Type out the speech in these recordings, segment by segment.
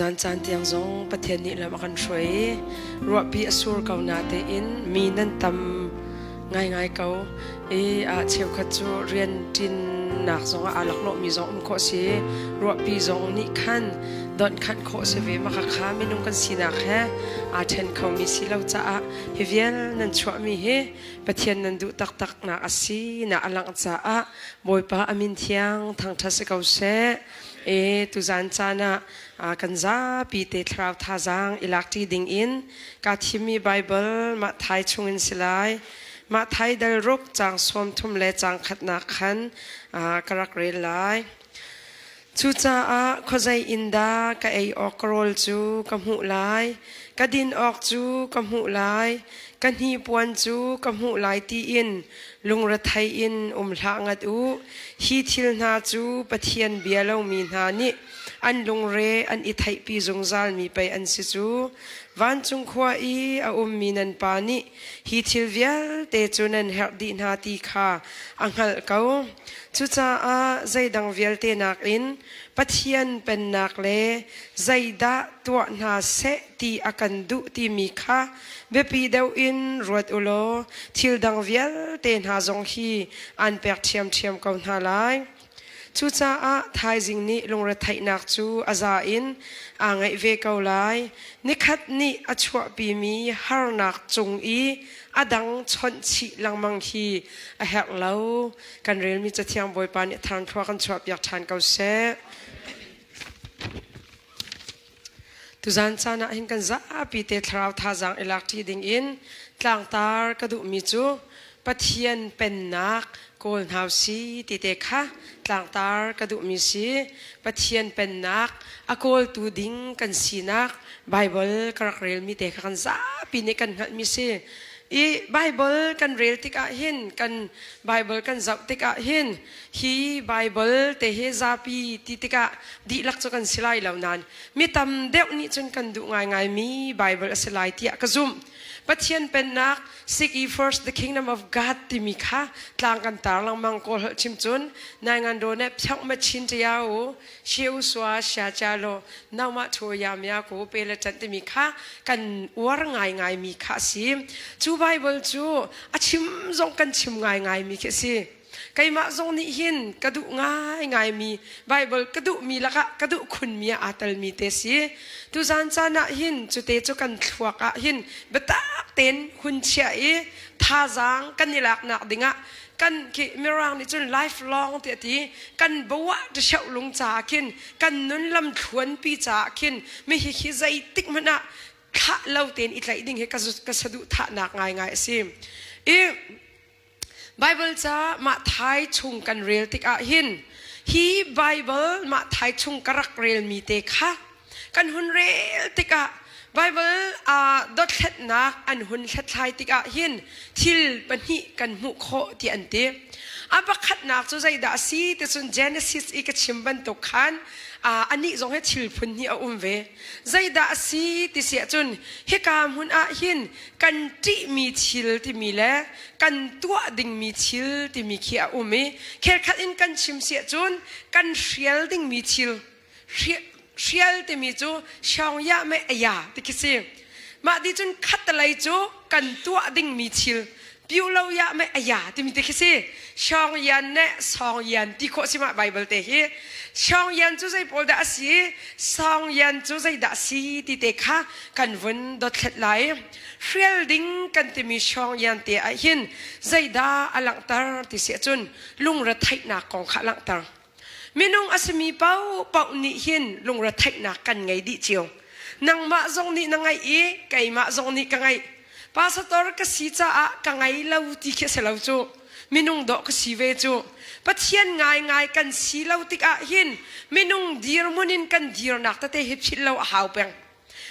Zan caan tiang zong Pathian nih lam a kan hruai i ruahpi a sur ko natein mi nan tam ngaingai ko i cheukhat cu rian ṭinnak zong ah aa laklawhmi zong um khawh si. Ruahpi zong nih khan donhkhanh khawh si ve. Mah kha minung kan sinak he aa ṭhen khomi si lo caah hi vial nan chuahmi hi Pathian nan duh taktaknak a si na a langh caah Bawipa a min thiang thangṭhat si ko seh. E tuzan caan ah kan zapi te thlarau thazaang i lakṭi ding in kaa thimmi Baibal mah thai chungin si lai. Mah thai dal ruk caang sawm thum le caang khatnak khan ka rak rel lai. Cucaah khuazei in dah ka ei awk ka rawl cu ka hmuh lai, ka din awk cu ka hmuh lai, ka hnipuan cu ka hmuh lai tiin lungrethei in um hlah ngat u. Hi thil hna cu Pathian bia lomi hna nih an lungre an i theihpi zungzalmi pei an si cu. Vancung khua i a ummi nan Pa nih hi thil vialte cu nan herh dih hna ti kha a hngalh ko. Cucaah zeidang vialte nakin Pathian pennak le zeidah tuah hna seh ti a kan duh timi kha biapi deuh in ruat u law thil dang vialte hna zong hi aan pek ṭhiamṭhiam ko hna lai. Cucaah thaizing nih lungretheihnak cu a za in aa ngaih ve ko lai. Nikhat nih a chuahpimi harnak cung i a dang chawnh chih lengmang hi a herh lo. Kan relmi Cathiang Bawipa nih a thlua kan chuahpiak ṭhan ko seh. Tuzan caan ah hin kan zapi te thlarau thazaang i lak ṭi ding in tlangtar ka duhmi cu Pathian pennak kawl hna si ti te kha tlangtar ka duhmi si. Pathian pennak a kawltu ding kan sinak Baibal ka rak relmi te kha kan zapi nih kan hngalhmi si. I Baibal kan rel tikah hin kan Baibal kan zoh tikah hin hi Baibal te hi zapi ti tikah dihlak cu kan si lai lo nain mi tam deuh nih cun kan duh ngaingaimi Baibal a si lai tiah ka zumh. Pathian pennak seek ye first the kingdom of God timi kha tlang kan tar lengmang kawl holh chim cun nai ngan do ne phyong ma chin tia u she u sua sha cha lo nau ma thu ya mya ko pe le chan timi kha kan uar ngaingai mi kha a si. Cu Baibal cu a chim zong kan chim ngaingai mi khi a si. Keimah zong nih hin ka duh ngaingaimi Baibal ka duhmi lakah ka duh khunmi ah aa telmi te si. Tuzan caan ah hin cute cu kan thluak ah hin biatak tein hun chiah i thazaang kan i laknak dingah kan khi mirang nih cun lifelong ti a ti kan bawah ṭišeuh lung caah khin kan nun lam thluanpi caah khin mi hi hi zeitik hmanh ah thlah lo tein i tlaih ding hi ka saduhthahnak ngaingai a si. I Baibal ca mah thai chung kan rel tikah hin hi Baibal mah thai chung ka rak relmi te kha kan hun rel tikah Baibal aa dothlatnak an hun hlathlai tikah hin thil pahnih kan hmuh khawh ti an ti. A pakhatnak cu zeidah a si ti cun Genesis i ka chim bantuk khan anih zong hi thil phun hnih a um ve. Zeidah a si ti si ahcun hika hmun ah hin kan ṭihmi thil timi le kan tuah dingmi thil timi khi a um i khelkhat in kan chim si ahcun kan hrial dingmi thil hrial timi cu siawngyah me aya ti khi si. Mah ti cun khattelei cu kan tuah dingmi thil piu lo ya me aya timi te khi si. Siong yan ne song yan ti khawh si ma Bible te hi. Siong yan cu zei pawl dah a si? Song yan cu zei dah si ti te kha kan vun dothlet lai. Hrial ding kan timi siong yan te ah hin zeidah a langhter ti si ahcun lungretheihnak kong kha a langhter. Minung a simi paohpaoh nih hin lungretheihnak kan ngei dih cio. Nangmah zong nih na ngeih i keimah zong nih ka ngeih. Pastor ka si caah ka ngei lo ti khi a si lo cu. Minung dawh ka si ve cu. Pathian ngaingai kan si lo tikah hin minung dirhmun in kan dirnak tete hi philh lo a hau peng.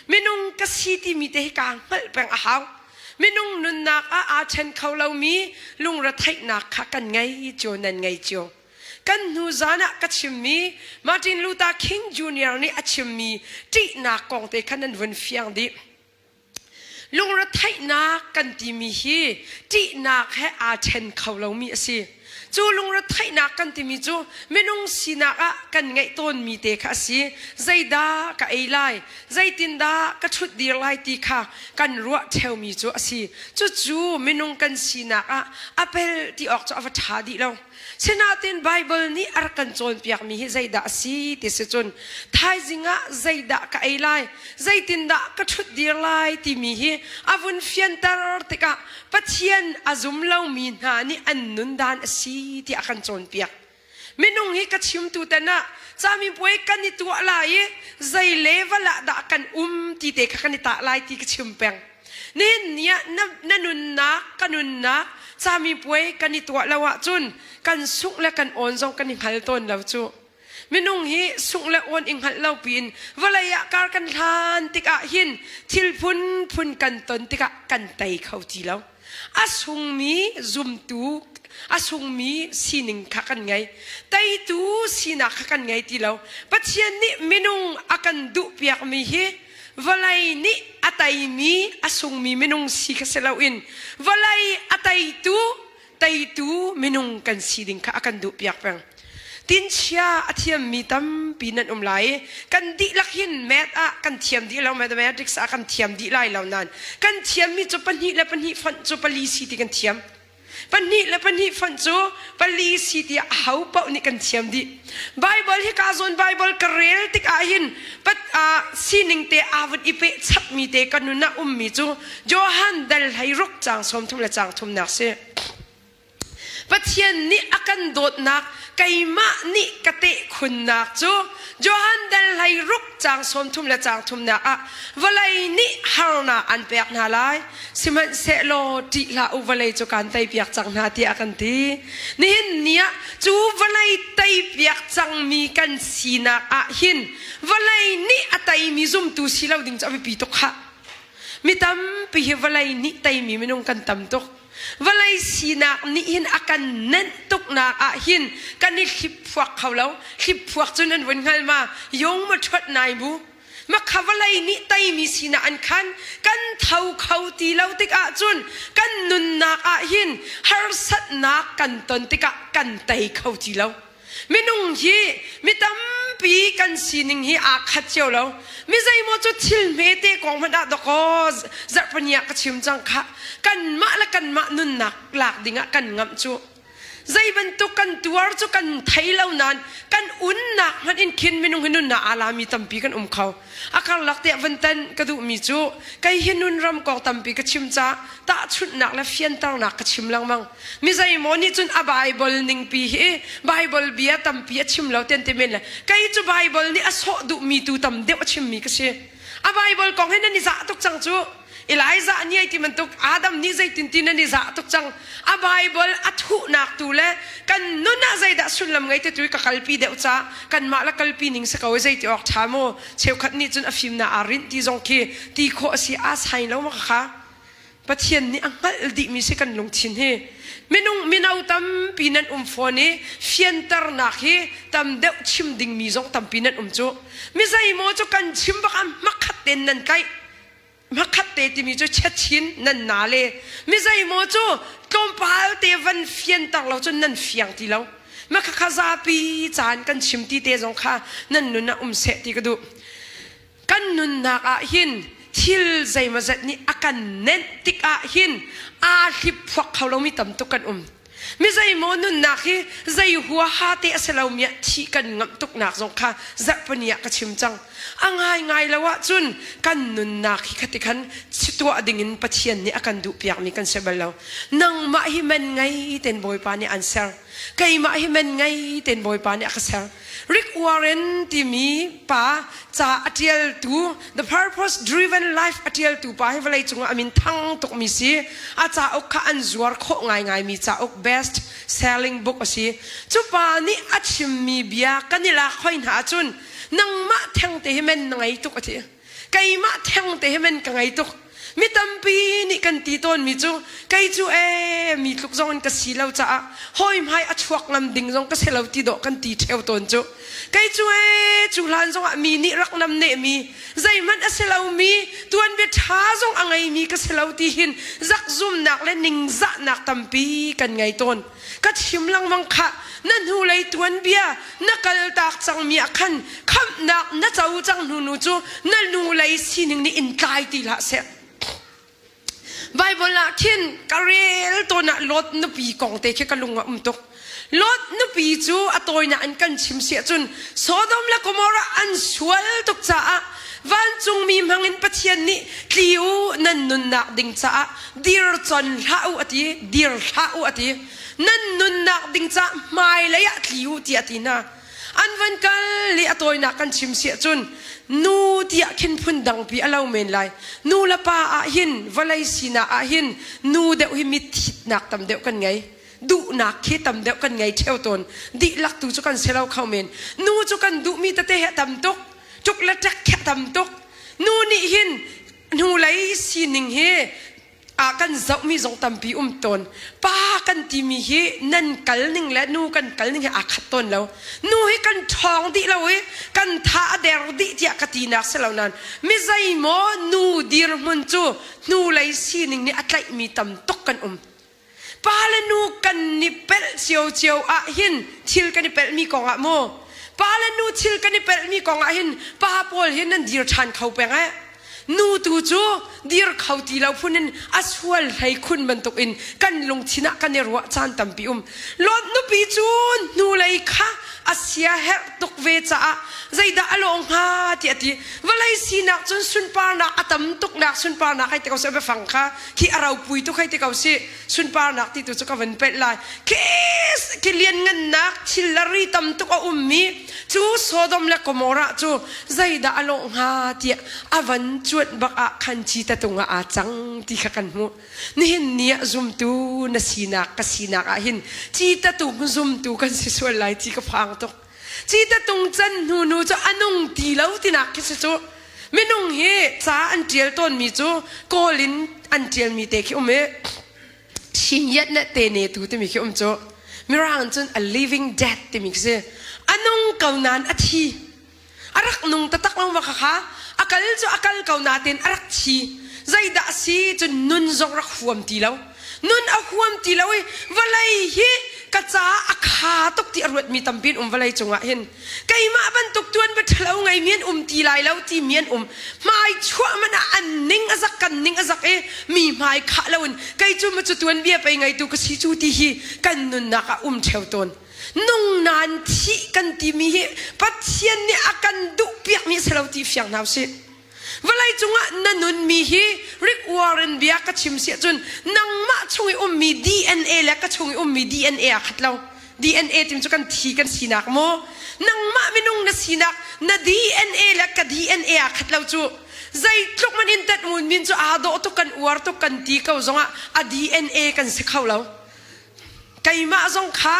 Minung ka si timi te hi kaa hngalh peng a hau. Minung nunnak ah aa ṭhen kho lomi lungretheihnak kha kan ngei cio nan ngei cio. Kan hnu zan ah ka chimmi Martin Luther King Jr. nih a chimmi ṭihnak kong te kha nan vun fiang dih. Lungretheihnak kan timi hi ṭihnak he aa ṭhen kho lomi a si. Cu lungretheihnak kan timi cu minung sinak ah kan ngeih tawnmi te kha a si. Zeidah ka ei lai, zeitindah ka ṭhutdir lai ti kha kan ruah ṭheumi cu a si. Cucu minung kan sinak ah a pel ti awk cu a va ṭha dih lo. Sinain Baibal nih a rak kan cawnpiakmi hi zeidah a si ti si cun thaizing ah zeidah ka ei lai, zeitindah ka ṭhutdir lai timi hi a vun fianter tikah Pathian a zum lomi hna nih an nundan a si tiah a kan cawnpiak. Minung hi ka chimtu ten ah camipuai kan i tuah lai i zei level ah dah kan um ti te kha kan i tah lai ti ka chim peng. Nihin ni ah na, na nunnak ka nunnak camipuai kan i tuah lo ahcun kan sungh le kan awn zong kan i hngal tawn lo cu. Minung hi sungh le awn i hngalh lo piin vawlei ah kar kan hlan tikah hin thil phunphun kan ton tikah kan tei kho ti lo. A sungmi zumtu a sungmi sining kha kan ngei. Teitu sinak kha kan ngei ti lo. Pathian nih minung a kan duhpiakmi hi vawlei nih a teimi a sungmi minung si kha si loin vawlei a teitu teitu minung kan si ding kha a kan duhpiak peng. Tinchia a thiammi tampi nan um lai i kan dihlak hin math ah kan thiam dih lo, mathematics ah kan thiam dih lai lo nain kan thiammi cu pahnih le pahnih fonh cu pali si ti kan thiam. Pahnih le pahnih fonh cu pali si ti aho paoh nih kan thiam dih. Bible hi ka zawn Bible ka rel tikah hin pat ah sining te aa vun i peh chapmi te ka nun ah ummi cu Johan dal hlei ruk caang 30 le caang thumnak si. Pathian nih a kan dawtnak keimah nih ka tehkhunnak cu Johan dal hlei ruk caang 30 le caang thumnak ah vawlei nih harnak an pek hna lai sihmanhsehlaw ṭih hlah u vawlei cu kaan teipiak cang hna tiah a kan ti. Nihin ni ah cu vawlei teipiak cangmi kan sinak ah hin vawlei nih a teimi zumtu si lo ding cu a biapi tuk khah. Mi tampi hi vawlei nih teimi minung kan tam tuk. Vawlei sinak nih hin a kan nenh tuknak ah hin kan i hliphuak kho lo. Hliphuak cu nan vun hngal ma? Yung ma ṭhuat nai bu. Makha vawlei nih teimi sinah an khan kan tho kho ti lo tikah cun kan nunnak ah hin harsatnak kan ton tikah kan tei kho ti lo. Minung hi mi tampi kan sining hi aa khat cio lo. Mi zeimaw cu thil hmete kong hmanh ah dawkaw zarhpani ah ka chim cang khah. Kanmah le kanmah nunnak lak dingah kan ngamh cu. Zei bantuk kan tuar cu kan thei lo nain kan unnak hmanh in khin minung hi nunnak aa lami tampi kan um kho. A karlak tiah van tan ka duhmi cu kei hi nun ram kong tampi ka chim caah tahchunhnak le fianternak ka chim lengmang. Mi zeimaw nih cun a Bible ningpi hi Bible bia tampi a chim lo tian ti men le kei cu Bible nih a sawh duhmi tu tam deuh a chimmi ka si. A Bible kong hi nan i zah tuk cang cu. Elijah nih ai ti bantuk Adam nih zeitin ti nan i zah tuk cang. A Bible a thuhnak tu le kan nun ah zeidah sullam ngei te tu ka kalpi deuh ca kanmah la kalpi ning si ko zei ti awk ṭha mu cheukhat nih cun a fimnak aa rinh ti zong khi ti khawh a si aa sai lo ma kha Pathian nih a hngalh dihmi si kan lungthin hi minung mino tampi nan um fawn i fianternak hi tam deuh chim dingmi zong tampi nan um cu mi zeimaw cu kan chim bak ah hmakhat tein nan tlaih hmakhat te timi cu chiachin nan na le mi zeimaw cu tlawmpal te van fianter lo cun nan fiang ti lo ma khakha zapi caan kan chim ti te zong kha nan nun ah um seh ti ka duh kan nunnak ah hin thil zeimawzat nih a kan nenh tikah hin aa hliphuak kho lomi tam tuk kan um. Mi zeimaw nunnak hi zei huaha te a si lomi ah thih kan ngamh tuknak zong kha zarhpini ah ka chim cang. A ngaingai lo ahcun kan nunnak hi khati khan tuah dingin Pathian nih a kan duhpiakmi kan si bal lo. Nangmah hi man ngei ten Bawipa nih an ser. Keimah hi man ngei ten Bawipa nih a ka ser. Rick Warren timi pa ca a ṭialtu The Purpose Driven Life a ṭialtu pa hi vawlei cungah a min thang tukmi si. A cauk kha an zuar khawh ngaingaimi cauk best selling book a si. Cu pa nih a chimmi bia kan i lak hoi hna ahcun nangmah thengte hi men na ngei tuk a ti. Keimah thengte hi men ka ngei tuk. Mi tampi nih kan ti tawnmi cu kei cu ee mi tluk zong in ka si lo caah hawi hmai a chuak ngam ding zong ka si lo ti dawh kan ti ṭheo tawn cu. Kei cu ee cu hlan zongah mi nih rak namneh mi zeihmanh a si lomi tuanbia ṭha zong a ngeimi ka si lo ti hin zakzumnak le ningzahnak tampi kan ngei tawn. Ka chim lengmang khah na hnulei tuanbia na kaltak cangmi ah khan khamhnak na co cang hnu nu cu na hnulei sining nih in tlai ti hlah seh. Baibal ah khin ka rel tawn ah Lot nupi kong te khi ka lung a um tuk. Lot nupi cu a tawinak in kan chim si ahcun Sodom le Gomorrah an sual tuk caah vancungmi hmangin Pathian nih tli u nan nunnak ding caah dir con hlah u a ti dir hlah u a ti nan nunnak ding caah hmailei ah tli u tiah a ti hna an van kal i a tawinak kan chim si ahcun nu tiah khin phun dangpi a lo men lai nu le pa ah hin vawlei sinak ah hin nu deuh hi mitthitnak tam deuh kan ngei duhnak khi tam deuh kan ngei ṭheo tawn dihlak tu cu kan si lo kho men nu cu kan duhmi tete he tam tuk tuk le ṭek khi tam tuk nu nih hin hnulei sining hi ah kan zohmi zong tampi um tawn pa kan timi hi nan kal ning le nu kan kal ning hi aa khat tawn lo nu hi kan ṭhawng dih lo i kan tha a der dih tiah ka tinak si lo nain mi zeimaw nu dirhmun cu hnulei sining nih a tlaihmi tam tuk kan um Pa le nu kan i pelh ciocio ah hin thil kan i pelhmi kong ah mu pa le nu thil kan i pelhmi kong ah hin pa pawl hi nan dir ṭhan kho peng eh nu tu cu dir kho ti lo phun in a sual hlei khun bantuk in kan lungthin ah kan i ruah caan tampi um Lot nupi cu hnulei kha a sia herh tuk ve caah zeidah a lawh hnga tiah a ti vawlei sinak cun sunparnak a tam tuknak sunparnak hei ti ko seh biafang kha khi a ropui tuk hei ti ko si sunparnak ti tu cu ka van pelh lai khi khi lianngannak thil le ri tam tuk a ummi cu Sodom le Gomorrah cu zeidah a lawh hnga tiah a van cuanh bak ah khan ci tatung ah aa cang ti kha kan hmuh nihin ni ah zumtu na sinak ka sinak ah hin ci tatung zumtu kan si sual lai ti ka phang tuk Ci tatung can hnu nu cu a nung ti lo tinak khi si cu. Minung hi ca an ṭial tawnmi cu Kawl in an ṭialmi te khi um i Shinyat le te ne tu timi khi um cu. Mirang cun a living dead timi khi si. A nung ko nain a thi. A rak nung taktak lo ma kha a kal cu a kal ko nain a rak thi. Zeidah a si cun nun zong rak huam ti lo. Nun a huam ti lo i vawlei hi ka caah a kha tuk ti a ruatmi tampi an um vawlei cungah hin. Keimah bantuk tuan va ṭhalo ngeimi an um ti lai lo timi an um. Hmai chuah man ah an ning a zak kan ning a zak i mi hmai khah loin kei cu ma cu tuanbia pei ngeitu ka si cu ti hi kan nunnak ah um ṭheo tawn. Nung nain thih kan timi hi Pathian nih a kan duhpiakmi a si lo ti fiang hna usih. Vawlei cungah na nunmi hi Rick Warren bia ka chim si ahcun nangmah chung i ummi DNA le ka chung i ummi DNA aa khat lo. DNA tim cu kan thi kan sinak maw? Nangmah minung na sinak na DNA le ka DNA aa khat lo cu. Zeitluk man in tat ngun min cu aa dawh tuk kan uar tuk kan ti ko zongah a DNA kan si kho lo. Keimah zong kha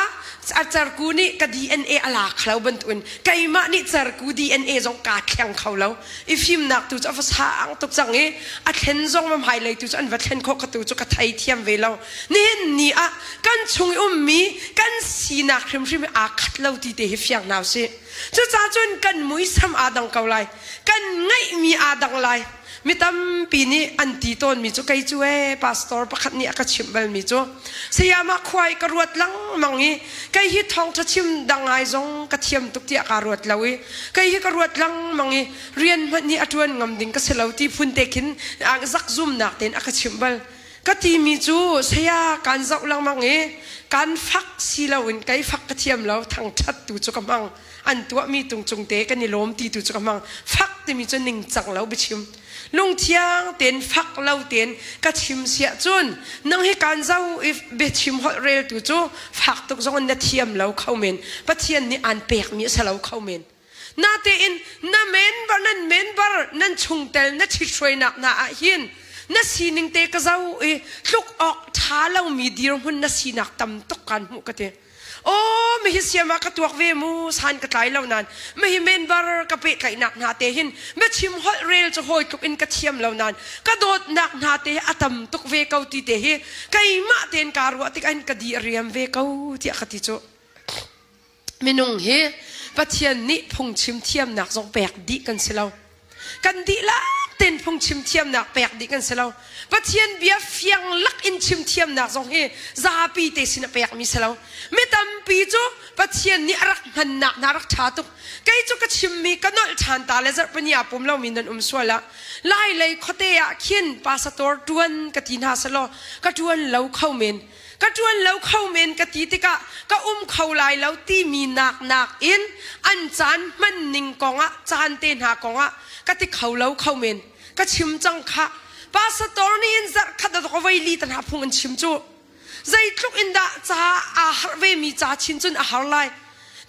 a cerku nih ka DNA a la kho bantukin keimah nih cerku DNA zong kaa thleng kho lo. I fimnak tu cu a va sang tuk cang i a thlen zong ma hmailei tu cu an va thlen khawh ka tu cu ka thei thiam ve lo. Nihin ni ah kan chung i ummi kan sinak hrimhrim hi aa khat lo ti te hi fiang hna usih. Cucaah cun kan muisam aa dang ko lai. Kan ngeihmi aa dang lai. Mi tampi nih an ti tawnmi cu kei cu ee pastor pakhat nih a ka chimh balmi cu sayamah khuai ka ruat lengmang i kei hi thawngṭha chim dang ngai zong ka thiam tuk tiah kaa ruat lo i kei hi ka ruat lengmang i rian hmanh hi a ṭuan ngam ding ka si lo ti phun te khin zakzumnak tein a ka chimh bal. Ka timi cu saya kaan zoh lengmang i kaan fak si loin kei fak ka thiam lo thangṭhat tu cu ka hmang. An tuahmi tung cung te kan i lawm ti tu cu ka hmang. Fak timi cu ningcang lo biachim. Lungthiang tein fak lo tein ka chim siah cun nang hi kaan zo i biachim holh rel tu cu fak tuk zong in na thiam lo kho men. Pathian nih aan pekmi a si lo kho men. Natein na member nan member nan chungtel na ṭhithruainak hna ah hin na sining te ka zo i tluk awk ṭha lomi dirhmun na sinak tam tuk kaan hmuh ka ti. Aw mihi siam ah ka tuak ve mu san ka tlai lo nan mihi member ka pehtlaihnak hna te hin biachim holh rel cu hawi tluk in ka thiam lo nan ka dawtnak hna te hi a tam tuk ve ko ti te hi keimah tein kaa ruah tik ah ka di a riam ve ko tiah ka ti cu. Minung hi Pathian nih phungchim thiamnak zong pek dih kan si lo. Kan dihlak tein phungchim thiamnak pek dih kan si lo. Pathian bia fiang lak in chim thiamnak zong hi zapi te sin a pekmi si lo. Mi tampi cu Pathian nih a rak hmannak hna rak ṭha tuk. Kei cu ka chimmi ka nolh ṭhan ta le zarhpini ah pum lomi nan um sual ah Lai lei khuate ah khin pastor ṭuan ka ti hna selaw ka ṭuan lo kho men. Ka ṭuan lo kho men ka ti tikah ka um kho lai lo timi nak nakin an caan hman ning kongah caan te hna kongah ka ti kho lo kho men. Ka chim cang khah. Pastor nih in zarh khat a voi li tan phung an chim cu. Zeitluk in dah ca aa harh ve mi ca chin cun a har lai.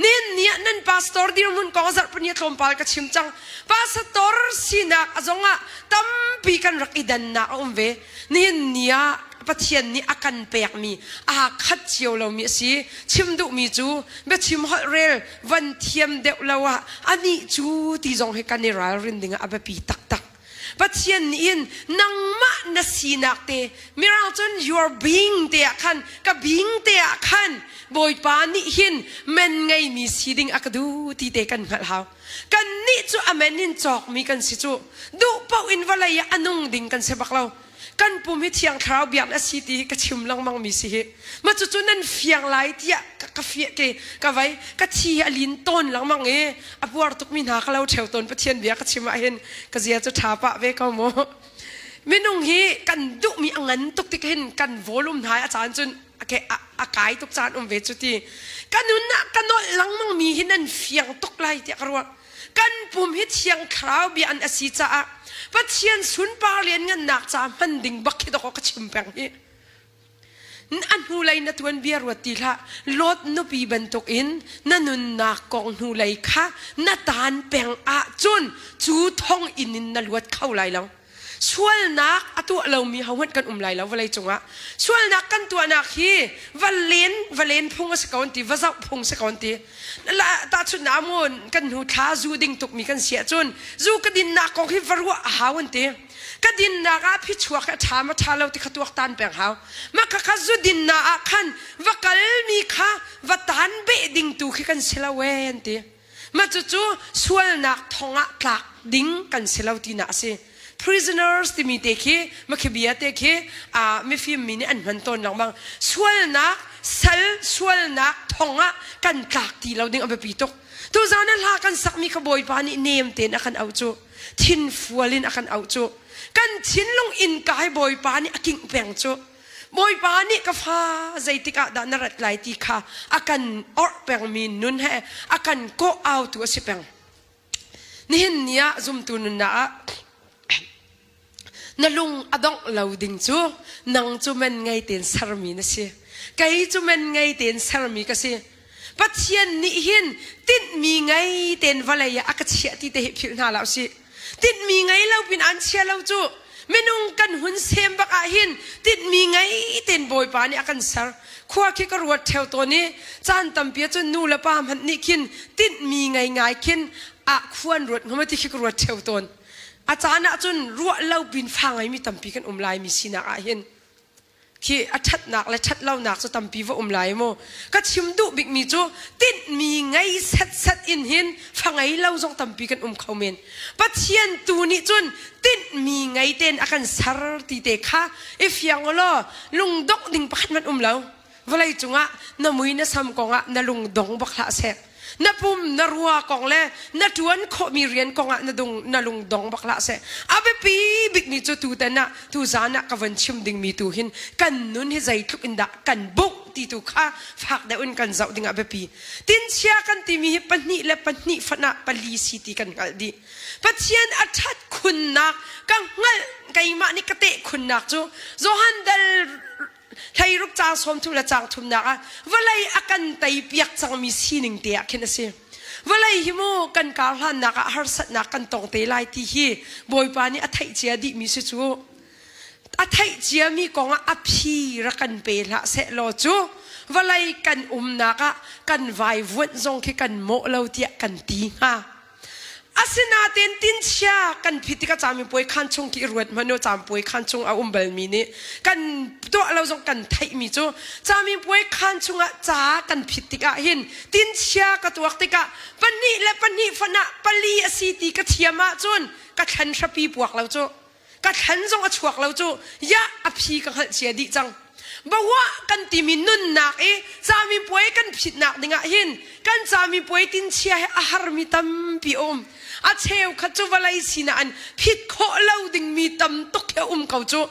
Nihin ni ah nan pastor dirhmun kong zarhpini tlawmpal ka chim cang. Pastor sinak a zong ah tampi kan rak i dannak a um ve. Nihin ni ah Pathian nih a kan pekmi aa khat cio lomi a si. Chim duhmi cu biachim holh rel van thiam deuh lo ah anih cu ti zong hi kan i ralrin ding ah a biapi taktak. Pathian nih hin nangmah na sinak te mirang cun your being te ah khan ka being te ah khan Bawipa nih hin men ngeimi si ding a ka duh ti te kan hngalh hau. Kan nih cu a men in cawkmi kan si cu duh paoh in vawlei ah a nung ding kan si bak lo. Kan pum hi thiang thlarau biak a si ti hi ka chim lengmang mi si hi. Ma cucu nan fiang lai tiah ka ka fia ke ka vai ka thi hi a lin tawn lengmang i a puar tukmi hna ka lo ṭheo tawn Pathian bia ka chim ah hin ka zia cu ṭha pah ve ko mu. Minung hi kan duhmi a ngan tuk tik hin kan volume hna a caan cun a kai tuk caan um ve cu ti. Ka nun ah ka nolh lengmang mi hi nan fiang tuk lai tiah ka ruah. Kan pum hi thiang thlarau bia an a si caah Pathian sunpar lianngannak ca hman ding bak hi dawkaw ka chim peng hi. A hnulei na tuanbia ruat ti hlah. Lot nupi bantukin na nunnak kong hnulei kha na taan peng ahcun cu thonginn in na luat kho lai lo. Sualnak a tuah lomi hohmanh kan um lai lo vawlei cungah. Sualnak kan tuahnak hi va len va len phung a si ko an ti, va zoh phung si ko an ti. Tahchunhnak ah kan hnu thla zu ding tukmi kan si ahcun zu ka dinnak kong hi va ruah a hau an ti. Ka dinnak ah phichuak hi a ṭha ma ṭha lo ti kha tuaktan peng hau. Mah khakha zu dinnak ah khan va kalmi kha va tan beh ding tu khi kan si lo ee an ti. Mah cucu sualnak thong ah tlak ding kan si lo tinak a si. Prisoners timi te khi makhi bia te khi mifim mi nih an hman tawn lengmang. Sualnak sal sualnak thong ah kan tlak ti lo ding a biapi tuk. Tuzaan ah hla kan sakmi kha Bawipa nih nem tein a kan auh cu. Thinfual in a kan auh cu. Kan thinlung innka hi Bawipa nih a kingh peng cu. Bawipa nih ka fa zeitik ah dah na rat lai ti kha a kan orh pengmi nun he a kan kawh autu a si peng. Nihin ni ah zumtu nunnak ah na lung a dongh lo ding cu nang cu men ngei tein sermi na si. Kei cu men ngei tein sermi ka si. Pathian nih hin tinhmi ngei tein vawlei ah a ka chiah ti te hi philh hna hlah usih. Tinhmi ngei lo pin an chia lo cu minung kan hun sem bak ah hin tinhmi ngei tein Bawipa nih a kan ser. Khua khi ka ruat theo tawn i caan tampi ah cun nu le pa hmanh nih khin tinhmi ngei ngai khin ah khuan ruat hnga ti khi ka ruat theo tawn. A caan ah cun ruah lo pin fa ngeimi tampi kan um lai mi sinak ah hin khi a ṭhatnak le ṭhatlonak cu tampi va um lai mu. Ka chim duh bikmi cu tinhmi ngei setset in hin fa ngei lo zong tampi kan um kho men. Pathian tu nih cun tinhmi ngei tein a kan ser ti te kha i fiang law lungdongh ding pakhat hmanh um lo. Vawlei cungah na mui na sam kongah na lungdong bak hlah seh. Na pum na rua kong le na ṭuan khawhmi rian kongah na dung na lungdong bak hlah seh. A biapi bikmi cu tutan ah tuzaan ah ka von chim dingmi tu hin kan nun hi zeitluk in dah kan bungh ti tu kha fak deuh in kan zoh dingah biapi. Tinchia kan timi hi pahnih le pahnih fanh ah pali si ti kan hngalh dih. Pathian a ṭhat khunnak ka hngalh keimah nih ka teh khunnak cu Johan dal Hleiruk caang sawmthum le caang thumnak ah vawlei a kan teipiak cangmi sining te ah khin a si. Vawlei hi mu kan kar hlannak ah harsatnak kan tong te lai ti hi Bawipa nih a theih cia dihmi si cu. A theih ciami kong ah a phi rak kan pe hlah seh law cu. Vawlei kan umnak ah kan vaivuanh zong khi kan mawh lo tiah kan ti hnga. Asinain tinchia kan phit tikah camipuai khaan chung khi i ruat hmanh u camipuai khaan chung a um balmi nih kan tuah lo zong kan theihmi cu camipuai khaan chungah ca kan phit tikah hin tinchia ka tuak tikah pahnih le pahnih fan ah pali a si ti ka thiam ahcun ka thlan hrapi puak lo cu ka thlan zong a chuak lo cu ya a phi ka hngalh cia dih cang Bawa kan timi nunnak i camipuai kan phitnak dingah hin kan camipuai tinchia he a harmi tampi a um. A cheukhat cu vawlei sinah an phit khawh lo dingmi tam tuk he um ko cu.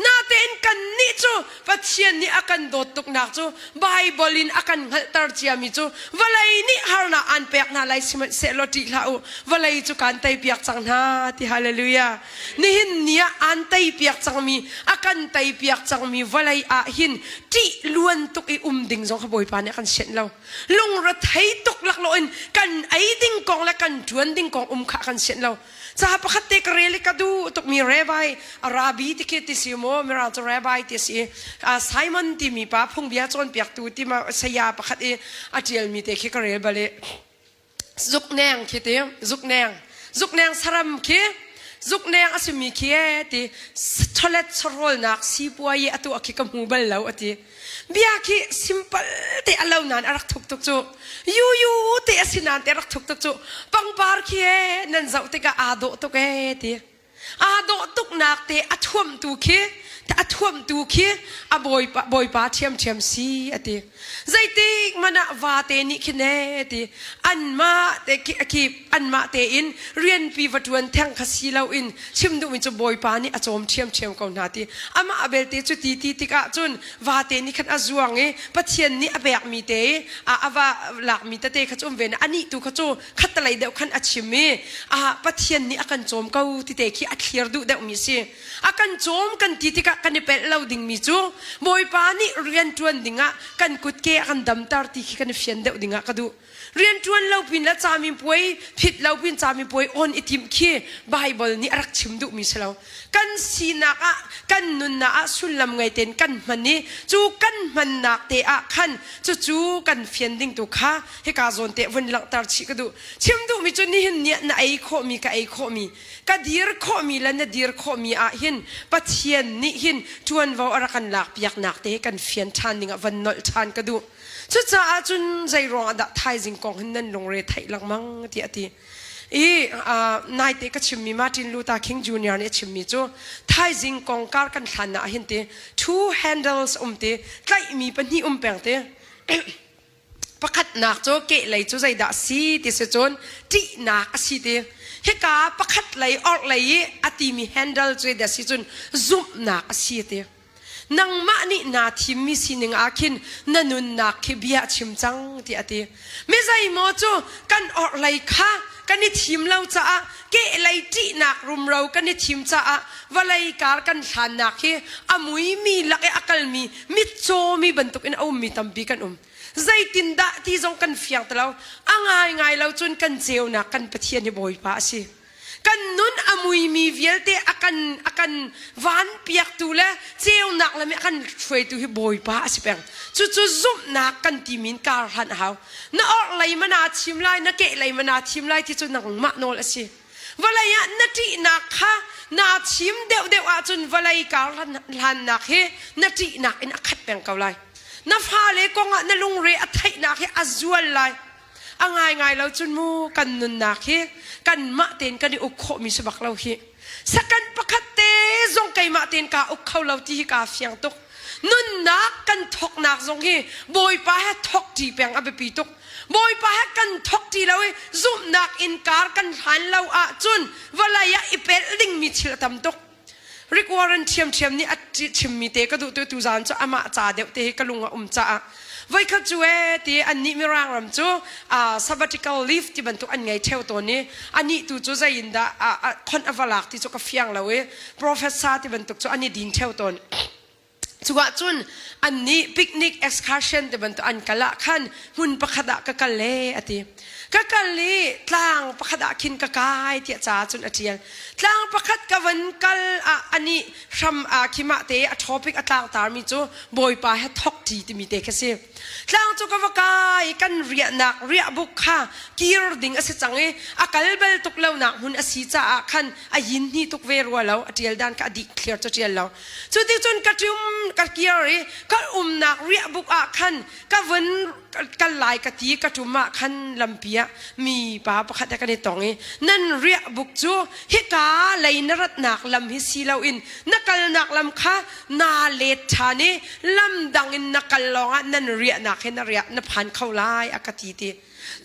Natein kannih cu Pathian nih a kan dawt tuknak cu Baibal in a kan hngalhter ciami cu vawlei nih harnak aan pek hna lai sihmanhsehlaw ṭih hlah u vawlei cu kaan teipiak cang hna ti hallelujah. Nihin ni ah aan teipiak cangmi, a kan teipiak cangmi vawlei ah hin ṭih luan tuk i um ding zong kha Bawipa nih a kan sianh lo. Lungrethei tuk laklawh in kan ei ding kong le kan ṭuan ding kong um kha a kan sianh lo. Ca pakhat te ka rel i ka duh tukmi Rabbi, Rabbi ti khi ti si maw, Mirang cu Rabbi ti si. Simon timi pa phungbia cawnpiaktu ti ma saya pakhat i a ṭialmi te khi ka rel bal i zukneng khi ti zukneng zukneng saram khi zukneng a simi khi e ti chawlet chawhrawlnak sipuai i atu a khi ka hmu bal lo a ti bia khi simple te a lo nain a rak thuk tuk cu yu yu te a si nain te a rak thuk tuk cu pangpar khi e nan zoh tikah aa dawh tuk e ti Aa dawh tuknak te a thuamtu khi a thuamtu khi a bawipa bawipa ṭhiamṭhiam si a ti. Zeitik hmanh ah vate nih khin ee ti anmah te khi khi anmah tein rianpi va ṭuan theng kha si loin chim duhmi cu bawipa nih a cawm ṭhiamṭhiam ko hna ti. Amah belte cu ti ti tikah cun vate nih khan a zuang i Pathian nih a pekmi te a a va lakmi tete kha cu um ve na anih tu kha cu khattelei deuh khan a chim i ah Pathian nih a kan cawm ko ti te khi a thlir duh deuhmi a si. A kan cawm kan ti tikah kan i pelh lo dingmi cu Bawipa nih rian ṭuan dingah kan kutke a kan damter ti khi kan i fian deuh dingah ka duh. Rian ṭuan lo pin le camipuai phit lo pin camipuai on i timh khi Baibal nih a rak chim duhmi si lo. Kan sinak ah kan nunnak ah sullam ngei tein kan hman i cu kan hmannak te ah khan cucu kan fian ding tu kha hika zawn te vun langhter chih ka duh. Chim duhmi cu nihin ni ah na ei khawhmi ka ei khawhmi ka dir khawhmi le na dir khawhmi ah hin Pathian nih hin ṭuanvo a rak kan lak piaknak te kan fian ṭhan ding ah van nolh ṭhan ka duh. Cucaah cun zei ruangah dah thaizing kong hin nan lungre theih lengmang tiah a ti. I naite ka chimmi Martin Luther King Jr. nih a chimmi cu thaizing kong kar kan hlan ah hin ti two handles um ti tlaihmi pahnih um peng ti pakhatnak cu kehlei cu zeidah si ti si cun ṭihnak a si ti hika pakhat lei orhlei i a timi handle cu zeidah si cun zumhnak a si ti Nangmah nih naa thimmi sining ah khin na nunnak khi bia a chim cang tiah a ti. Mi zeimaw cu kan orhlei kha kan i thim lo caah kehlei ṭihnak rumro kan i thim caah vawlei kar kan hlannak hi a muimi lak i a kalmi mitcawmi bantukin a ummi tampi kan um. Zeitindah ti zong kan fiang ti lo. A ngaingai lo cun kan ceunak kan Pathian hi Bawipa a si. Kan nun a muimi vialte a kan a kan van piaktu le ceunak lam i a kan hruaitu hi Bawipa a si peng. Cucu zumhnak kan timi in kar hlan a hau. Na orhlei mana thim lai, na kehlei mana thim lai ti cu nangmah nawl a si. Vawlei ah na ṭihnak kha naa thim deuhdeuh ahcun vawlei kar hlannak hi na ṭihnak in a khat peng ko lai. Na fale kongah na lungre a theihnak hi a zual lai. A ngaingai lo cun mu kan nunnak hi kanmah tein kan i uk khawhmi si bak lo hi. Second pakhat te zong keimah tein kaa uk kho lo ti hi kaa fiang tuk. Nunnak kan thawknak zong hi Bawipa he thawk ṭi peng a biapi tuk. Bawipa he kan thawk ṭi lo i zumhnak in kar kan hlan lo ahcun vawlei ah i pelh dingmi thil a tam tuk. Rick Warren ṭhiamṭhiam nih a chimmi te ka duh tu tuzaan cu amah ca deuh te hi ka lung a um caah voikhat cu ee ti annih Mirang ram cu sabbatical leave ti bantuk an ngei ṭheo tawn i anih tu cu zei in dah khonh a va lak ti cu ka fiang lo i professor ti bantuk cu an i din ṭheo tawn. Cuah cun annih picnic excursion ti bantuk an kal ah khan hmun pakhat ah ka kal e a ti. Ka kal i tlang pakhat ah khin ka kai tiah ca cun a ṭial. Tlang pakhat ka van kal ah anih hram ah khi mah te a topic a tlangtarmi cu Bawipa he thok ṭi timi te khi si. Tlang cu ka va kai kan riahnak riahbuk kha kir ding a si cang i a kal bal tuk lonak hmun a si caah khan a yin hni tuk ve rua lo a ṭial dan kha a dih clear cu ṭial lo. Cuticun ka ṭum ka kir i ka umnak riahbuk ah khan ka vun kal lai ka ti ka ṭum ah khan lampi ah mipa pakhat he kan i tong i nan riahbuk cu hika lei na ratnak lam hi si loin na kalnak lam kha naa let ṭhan i lam dang in na kal lawngah nan riahnak hi na riah na phan kho lai a ka ti ti.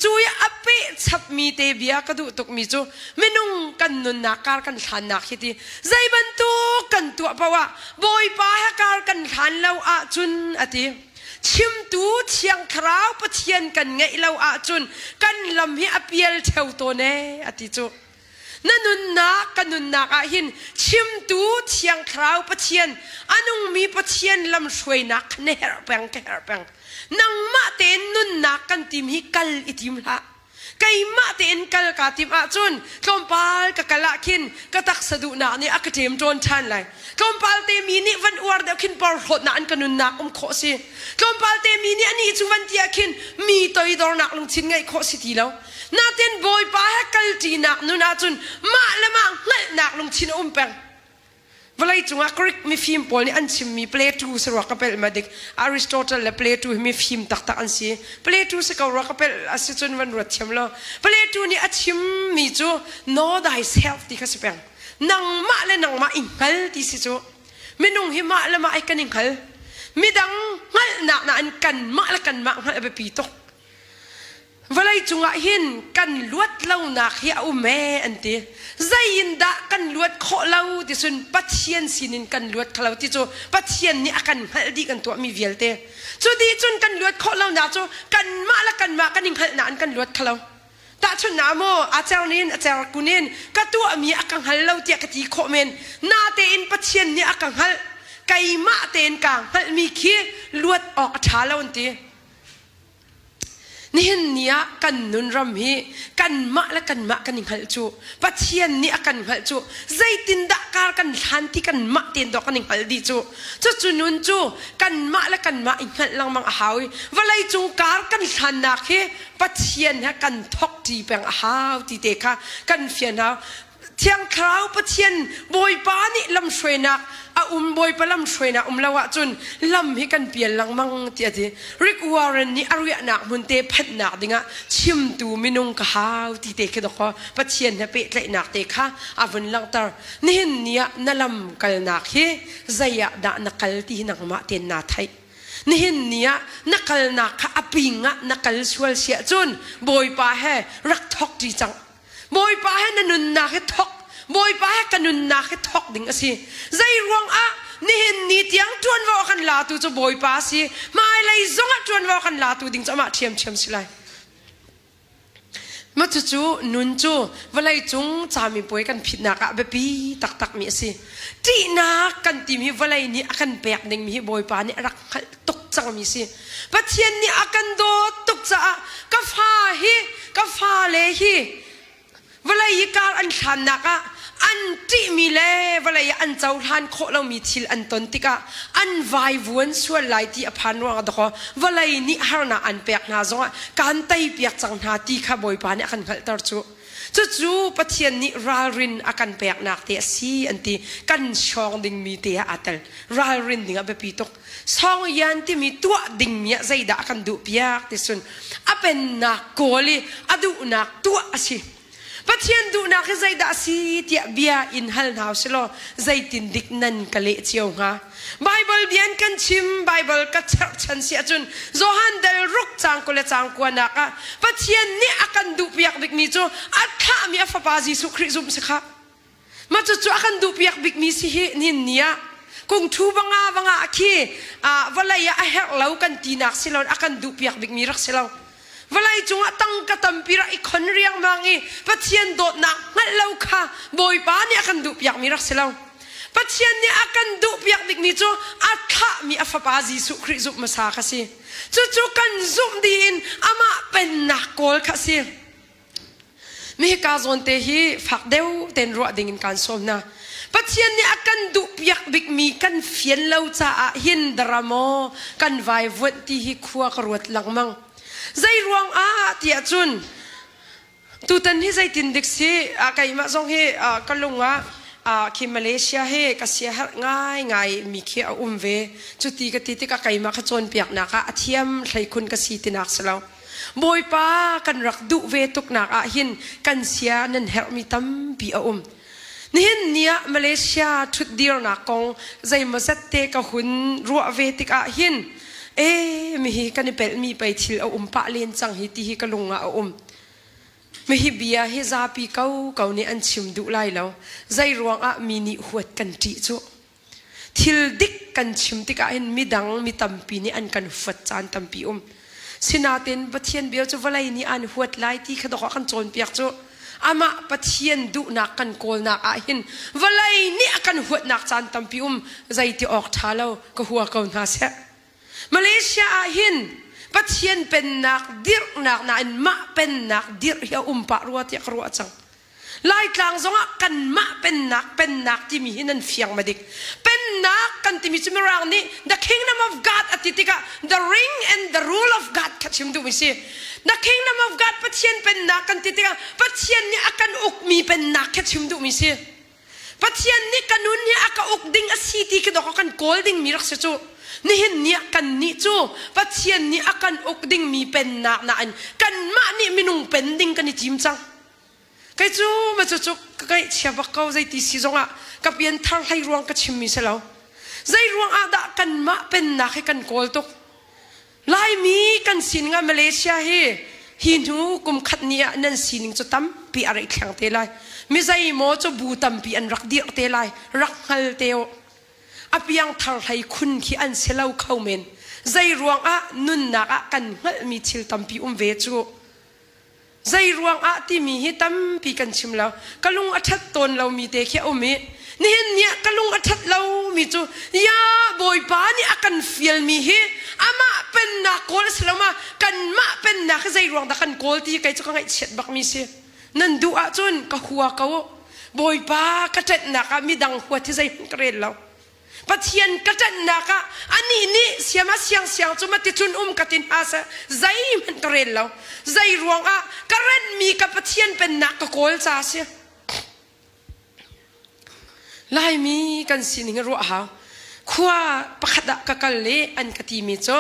Cu i a peh chapmi te bia ka duh tukmi cu minung kan nunnak kar kan hlannak hi ti zei bantuk kan tuah paoh ah Bawipa he kar kan hlan lo ahcun a ti. Chimtu Thiang Thlarau Pathian kan ngeih lo ahcun kan lam hi a pial ṭheo tawn ee a ti cu. Na nunnak ka nunnak ah hin chimtu Thiang Thlarau Pathian a nungmi Pathian lamhruainak kha na herh peng ka herh peng. Nangmah tein nunnak kan tim hi kal i tim hlah. Keimah tein kal kaa tim ahcun tlawmpal ka kal ah khin ka taksa duhnak nih a ka ṭem ṭawn ṭhan lai. Tlawmpal te mi nih van uar deuh khin porhlawtnak an ka nunnak um khawh si. Tlawmpal te mi nih anih cu van ti ah khin mi toidornak lungthin ngeih khawh si ti lo. Natin Bawipa he kalṭinak nun ahcun mah le mah hngalhnak lungthin a um peng. Vawlei cungah Greek mifim pawl nih an chimmi Plato si rua ka pelh ma dik Aristotle le Plato hi mifim taktak an si. Plato si ko rua ka pelh a si cun van ruat thiam lo. Plato nih a chimmi cu know thyself ti kha si peng. Nangmah le nangmah i hngal ti si cu. Minung hi mah le mah i kan i hngal. Midang hngalhnak nain kanmah le kanmah hngalh a biapi tuk. Vawlei cungah hin kan luat lonak hi a um ee an ti. Zei in dah kan luat khawh lo ti cun Pathian sinin kan luat kho lo ti cu Pathian nih a kan hngalh dih kan tuahmi vialte. Cu dih cun kan luat khawh lonak cu kanmah le kanmah kan i hngalhnak in kan luat kho lo. Tahchunhnak maw a cer nin a cer kun in ka tuahmi a ka hngal lo tiah ka ti khawh men. Natein Pathian nih a ka hngalh. Keimah tein kaa hngalhmi khi luat awk a ṭha lo an ti. Nihin ni ah kan nun ram hi kanmah le kanmah kan i hngalh cu Pathian nih a kan hngalh cu zeitindah kar kan hlan ti kanmah tein dawh kan i hngalh dih cu cucu nun cu kanmah le kanmah i hngalh lengmang a hau i vawlei cung kar kan hlannak hi Pathian he kan thok ṭi peng a hau ti te kha kan fian hau Thiang Thlarau Pathian Bawipa nih lamhruainak a um Bawipa lamhruainak um lo ahcun lam hi kan pial lengmang ti a ti. Rick Warren nih a riahnak hmun te phanhnak dingah chimtu minung ka hau ti te khi dawkaw Pathian he pehtlaihnak te kha a vun langhter. Nihin ni ah na lam kalnak hi zei ah dah na kal ti hi nangmah tein naa theih. Nihin ni ah na kalnak kha a ping ah na kal sual siah cun Bawipa he rak thok ṭi cang. Bawipa he na nunnak hi thok Bawipa he ka nunnak hi thok ding a si. Zei ruang ah nihin ni tiang ṭuanvo a kan latu cu Bawipa a si. Hmailei zong ah ṭuanvo a kan latu ding cu amah ṭhiamṭhiam si lai. Mah cucu nun cu vawlei cung camipuai kan phitnak ah biapi taktakmi a si. Ṭihnak kan timi vawlei nih a kan pek dingmi hi Bawipa nih a rak hngalh tuk cangmi si. Pathian nih a kan dawt tuk caah ka fa hi ka fale hi vawlei i kar an hlannak ah an ṭihmi le vawlei ah an cohlan khawh lomi thil an ton tikah an vaivuan sual lai ti a phan ruangah dakaw vawlei nih harnak an pek hna zongah kaan teipiak cang hna ti kha Bawipa nih a kan hngalhter cu. Cucu Pathian nih ralrin a kan peknak te a si an ti. Kan hrawng dingmi te ah aa tel. Ralrin ding ah biapi tuk. Sawngyan timi tuah dingmi ah zeidah a kan duhpiak ti cun a pennak kawl i a duhnak tuah a si. Pathian duhnak hi zeidah a si tiah bia in hal hna usilaw zeitin dik nan ka leh cio hnga. Baibal bia in kan chim, Baibal ka cherhchan si ahcun Johan dal ruk caang 20 le caang kuanak ah Pathian nih a kan duhpiak bikmi cu a thlahmi a fapa Jesuh Khrih zumh si kha. Mah cucu a kan duhpiak bikmi si hi nihin ni ah kungthu vanga vanga khi vawlei ah a herh lo kan tinak si lo a kan duhpiak bikmi rak si lo. Vawlei cungah tangka tampi rak i khon riangmang i Pathian dawtnak hngalh lo kha Bawipa nih a kan duhpiakmi rak si lo. Pathian nih a kan duhpiak bikmi cu a thlahmi a fapa Jesuh Khrih zumh hmasa kha si. Cucu kan zumh dih in amah pennak kawl kha si. Mihika zawn te hi fak deuh tein ruah ding in kaan sawm hna. Pathian nih a kan duhpiak bikmi kan fian lo caah hin dara maw kan vaivuanh ti hi khua ka ruat lengmang. Zei ruang ah tiah cun tutan hi zeitin dik si keimah zong hi ka lung ah khi Malaysia hi ka siaherh ngaingai mi khi a um ve. Cuti ka ti tikah keimah kha cawnpiaknak ah a thiam hleikhun ka si tinak si lo. Bawipa kan rak duh ve tuknak ah hin kan sia nan herhmi tampi a um. Nihin ni ah Malaysia ṭhutdirnak kong zeimawzat te ka hun ruah ve tikah hin e mihi kan i pelhmi pei thil a um pah len cang hi ti hi ka lung ah a um. Mihi bia hi zapi ko ko nih an chim duh lai lo. Zei ruangah mi nih huat kan ṭih cu. Thil dik kan chim tikah hin midang mi tampi nih an kan huat caan tampi um. Sinain Pathian bia cu vawlei nih an huat lai ti kha dawk ah kan cawnpiak cu. Amah Pathian duhnak kan kawlnak ah hin vawlei nih a kan huatnak caan tampi um. Zeiti awk ṭha lo ka hua ko hna seh. Malaysia ah hin Pathian pennak dirhnak nain mah pennak dirh hi a um pah rua tiah ka ruah cang. Laitlang zongah kanmah pennak pennak timi hi nan fiang ma dik. Pennak kan timi cu Mirang nih the kingdom of God a ti tikah the ring and the rule of God kha chim duhmi si. The kingdom of God Pathian pennak kan ti tikah Pathian nih a kan ukmi pennak kha chim duhmi si. Pathian nih ka nun hi a ka uk ding a si ti khi dawk kan kawl dingmi rak si cu. Nihin ni ah kan nih cu Pathian nih a kan uk dingmi pennak nain kanmah nih minung pen ding kan i tim cang. Kei cu ma cu ka ngaihchia bak ko zeiti si zongah ka pianthar hlei ruang ka chimmi si lo. Zei ruang ah dah kanmah pennak hi kan kawl tuk? Laimi kan sining ah Malaysia hi hi hnu kum khat ni ah nan sining cu tampi a rei thleng te lai. Mi zeimaw cu bu tampi an rak dirh te lai. Rak hngal te u. A piangthar hlei khun khi an si lo kho men. Zei ruang ah nunnak ah kan hngalhmi thil tampi um ve cu. Zei ruangah timi hi tampi kan chim lo. Ka lung a ṭhat tawn lomi te khi a um i nihin ni ah ka lung a ṭhat lomi cu ya Bawipa nih a kan fialmi hi amah pennak kawl a si lo ma kanmah pennak hi zei ruang dah kan kawl ti kei cu ka ngaihchiat bakmi si. Nan duh ahcun ka hua ko. Bawipa ka ṭanhnak ah midang huat hi zeihmanh ka rel lo. Pathian ka ṭanhnak ah anih nih siama siangsiang cu maticun um ka ti hna seh zeihmanh ka rel lo. Zei ruangah ka renhmi ka Pathian pennak ka kawl ca a si. Laimi kan sining hi ruah hau. Khua pakhat ah ka kal i an ka timi cu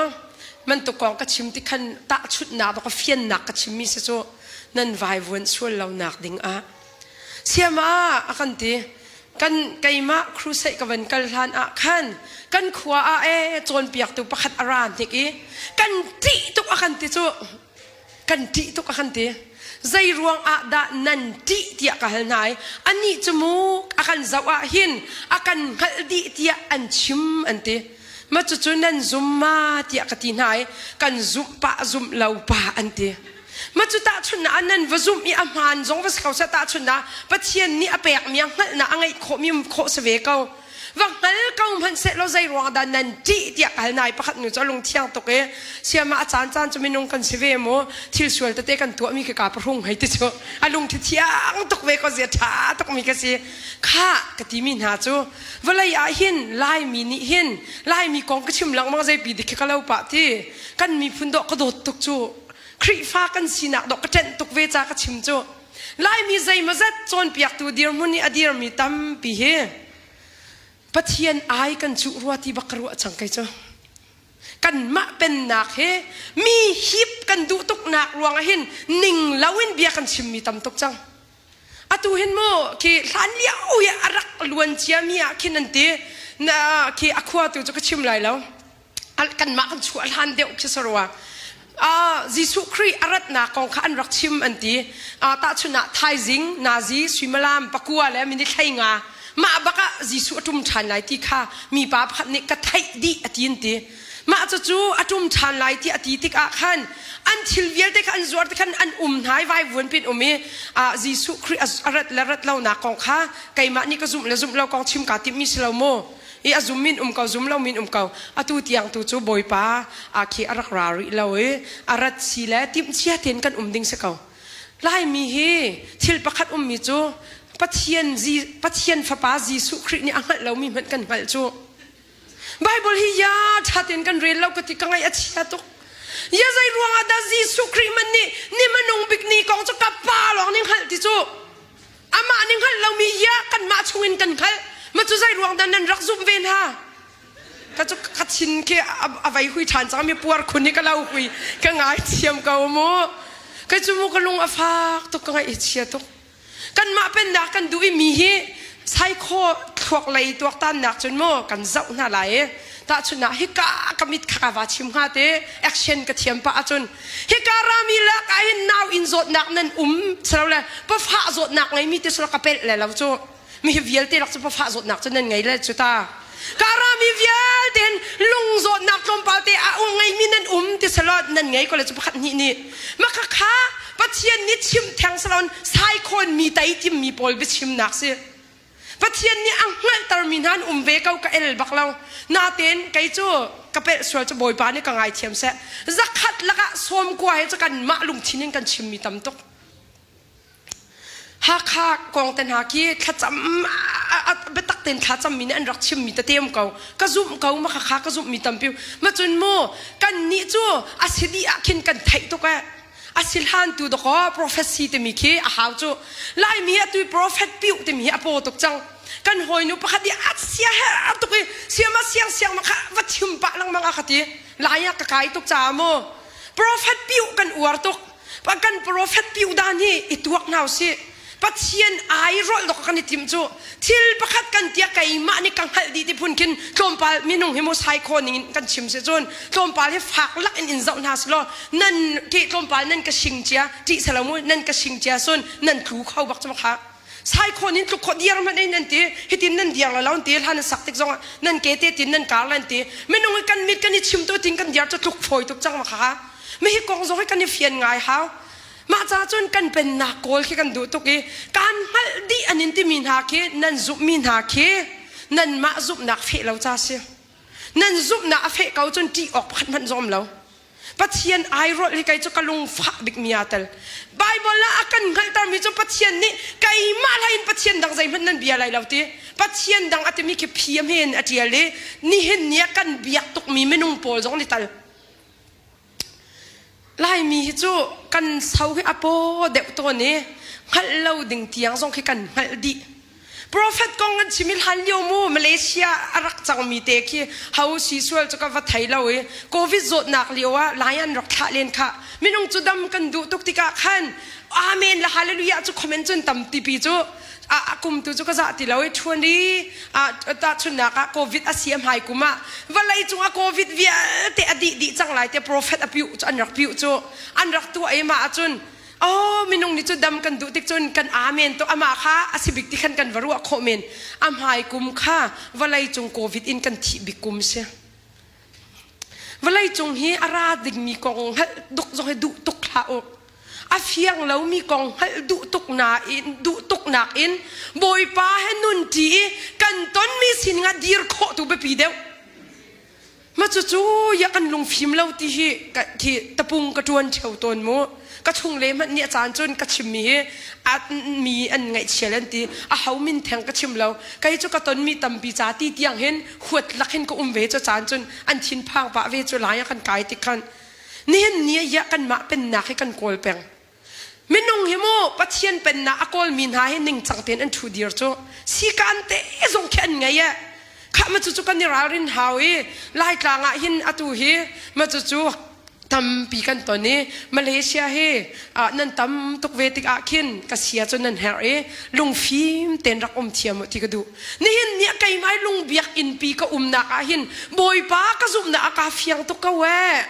mantuk kong ka chim ti khan tahchunhnak ka fiannak ka chimmi si cu nan vaivuan sual lonak ding ah siama a kan ti kan keimah crusade ka van kal hlan ah khan kan khua ah e cawnpiaktu pakhat a ra hnik i kan ṭih tuk a kan ti cu kan ṭih tuk a kan ti zei ruang ah dah nan ṭih tiah ka hal hna i anih cu mu a kan zoh ah hin a kan hngalh dih tiah an chim an ti ma cucu nan zum ma tiah ka ti hna i kan zumh pah zumh lo pa an ti Ma cu tahchunhnak ah nan va zumh i a hmaan zong va si ko seh tahchunhnak Pathian nih a pekmi a hngalhnak a ngeih khawhmi um khawh si ve ko. Va hngal ko hmanh seh law zei ruang dah nan ṭih tiah ka hal nai pakhat nu cu a lung thiang tuk i siama a caan caan cu minung kan si ve mu thil sual tete kan tuahmi khi ka pahrung hei ti cu a lungthi thiang tuk ve ko zia ṭha tukmi ka si kha ka timi hna cu vawlei ah hin Laimi nih hin Laimi kong ka chim lengmang zeipi dik khi ka lo pah ti kan miphun dawh ka dawt tuk cu Khrihfa kan sinak dawh ka ṭenh tuk ve ca ka chim cu. Laimi zeimawzat cawnpiaktu dirhmun i a dirmi tampi hi Pathian ai kan cuh rua ti bak ka ruah cang kei cu. Kanmah pennak hi mi hip kan duh tuknak ruangah hin ning loin bia kan chimmi tam tuk cang. Atu hin mu khi hlan lio i a rak luan ciami ah khin an ti na khi a khua tu cu ka chim lai lo. Kanmah kan chuah hlan deuh khi sarua. Jesuh Khrih a ratnak kong kha an rak chim an ti. Tahchun ah thaizing, nazi, suimilam, pakua le minute 15 mah bak ah Jesuh a ṭum ṭhan lai ti kha mipa pakhat nih ka theih dih a ti an ti. Mah cucu a ṭum ṭhan lai ti a ti tikah khan an thil vialte kha an zuar ti khan an um hna i vaivuan pin um i Jesuh Khrih a rat le rat lonak kong kha keimah nih ka zumh le zumh lo kong chim kaa timhmi si lo mu. I a zum min um ko zum lo min um ko atu tiang tu cu Bawipa a khi a rak ra rih lo i a rat si le timhcia tein kan um ding si ko. Laimi hi thil pakhat ummi cu Pathian, Pathian Fapa Jesuh Khrih nih a hngalh lomi hmanh kan hngalh cu. Bible hi ya ṭha tein kan rel lo ka ti ka ngaih a chia tuk. Ya zei ruangah dah Jesuh Khrih man nih ni hmanung bik ni kong cu ka pa lawng nih hngalh ti cu. Amah nih hngalh lomi ya kanmah chungin kan hngalh. Ma cu zei ruang dah nan rak zumh ve hna? Ka cu ka thin khi a vei hui ṭhan cang mi puar khun hi ka lo hui ka ngai thiam ko mu. Kei cu mu ka lung a fak tuk ka ngaih a chia tuk. Kanmah pennak kan duh i mi hi saikhaw thluak lei tuaktannak cun mu kan zoh hna lai i tahchunhnak hika ka mit kha ka va chim hnga te action ka thiam pah ahcun hika rami lak ah hin nau inn zawtnak nan um silole pafah zawtnak ngeimi te sila ka pelh le lo cu mi hi vialte lak cu pafah zawtnak cu nan ngei le cu ta ka rami vialte hin lung zawtnak tlawmpal te a ngeimi nan um ti selaw nan ngei ko le cu pakhat hnih nih maka kha Pathian nih chim theng salon saikhawn mi tei timmi pawl biachimnak si Pathian nih a hngalhtermi hna an um ve ko ka el bak lo natein kei cu ka pelh sual cu Bawipa nih ka ngaithiam seh zakhat lakah sawmkua he cu kanmah lungthin in kan chimmi tam tuk Hakha kong te hna khi thlacam biatak tein thlacam mi nih an rak chimmi tete um ko ka zumh ko ma khakha ka zumh mi tampi ma cun mu kan nih cu a si dih ah khin kan theih tuk eh a si hlan tu dakaw prophecy timi khi a hau cu laimi atu prophet piu timi hi a paw tuk cang kan hawinu pakhat i a sia her tuk i siama siang siang ma kha va chim pah lengmang a ka ti lai ah ka kai tuk caah mu prophet piu kan uar tuk kan prophet piu dan hi i tuak hna usih Pathian ai rolh dok kan i tim cu thil pakhat kan tia keimah nih ka hngalh dih ti phun khin tlawmpal minung hi mu sai kho ning in kan chim si cun tlawmpal hi fak lak in in zoh hna selaw nan ke tlawmpal nan ka sing cia ṭih selo mu nan ka sing cia sun nan tlu kho bak cu kha sai kho nin tluk kho diar hmanh in nan ti hitin nan diar la lo ti hlan nan sak tik zong ah nan ke te tin nan kar lan ti minung hi kan mit kan i chim tu tin kan diar cu tluk fawi tuk cang ma kha mi hi kong zong hi kan i fian ngai hau mah ca cun kan pennak kawl khi kan duh tuk i kan hngalh dih an in timi hna khi nan zumhmi hna khi nanmah zumhnak feh lo ca si nan zumhnak a feh ko cun ṭih awk pakhat hmanh zong um lo Pathian airolh hi kei cu ka lungfah bikmi aa tel. Bible ah a kan hngalhtermi cu Pathian nih keimah hlei in Pathian dang zeihmanh nan bia lai lo ti. Pathian dang a timi khi phiam he in a ṭial i nihin ni ah kan biak tukmi minung pawl zong ni tal. Laimi hi cu kan so hi a paw deuh tawn i hngalh lo ding tiang zong khi kan hngalh dih. Prophet kong kan chim i hlan lio mu Malaysia a rak cangmi te khi ho si sual cu ka va thei lo i Covid zawtnak lio ah lai an rak thlah len kha minung cu dam kan duh tuk tikah khan Amen le Hallelujah cu comment cun tam tipi cu a kum tu cu ka zah ti lo i ṭhuan i tahchunhnak ah Covid a si a hmai kum ah vawlei cung ah Covid vialte a dih dih cang lai te prophet a piuh cu an rak piuh cu an rak tuah i mah ahcun Oh minung nih cu dam kan duh tik cun kan amen to amah kha a si bik ti khan kan va ruah khawh men a hmai kum kha vawlei cung covid in kan thih bik kum si vawlei cung hi a ra dingmi kong hngalh duk zong hi duh tuk hlah u a fiang lomi kong hngalh duh tuk na in duh tuk nak in bawipa he nun ṭi i kan tonmi sining ah dir khawh tu biapi deuh Ma cucu ya kan lungfim lo ti hi khi tapung ka ṭuan ṭheo tawn mu. Ka chung le hmanh nih a caan cun ka chimmi hi a mi an ngaihchia an ti. A ho min theng ka chim lo. Kei cu ka tonmi tampi ca ti tiang hin huat lak hin ka um ve cu caan cun an thinphang pah ve cu lai ah kan kai tik khan. Nihin ni ah ya kanmah pennak hi kan kawl peng. Minung hi mu Pathian pennak a kawlmi hna hi ningcang tein an ṭhu dir cu sikaan te zong khi an ngei eh. Khah ma cucu kan i ralrin hau i Laitlang ah hin atu hi ma cucu tampi kan ton i Malaysia hi nan tam tuk ve tik ah khin ka sia cu nan herh i lungfim tein rak um thiam u ti ka duh. Nihin ni ah keimah lung biakinn pi ka umnak ah hin Bawipa ka zumhnak a ka fiang tuk ko eh.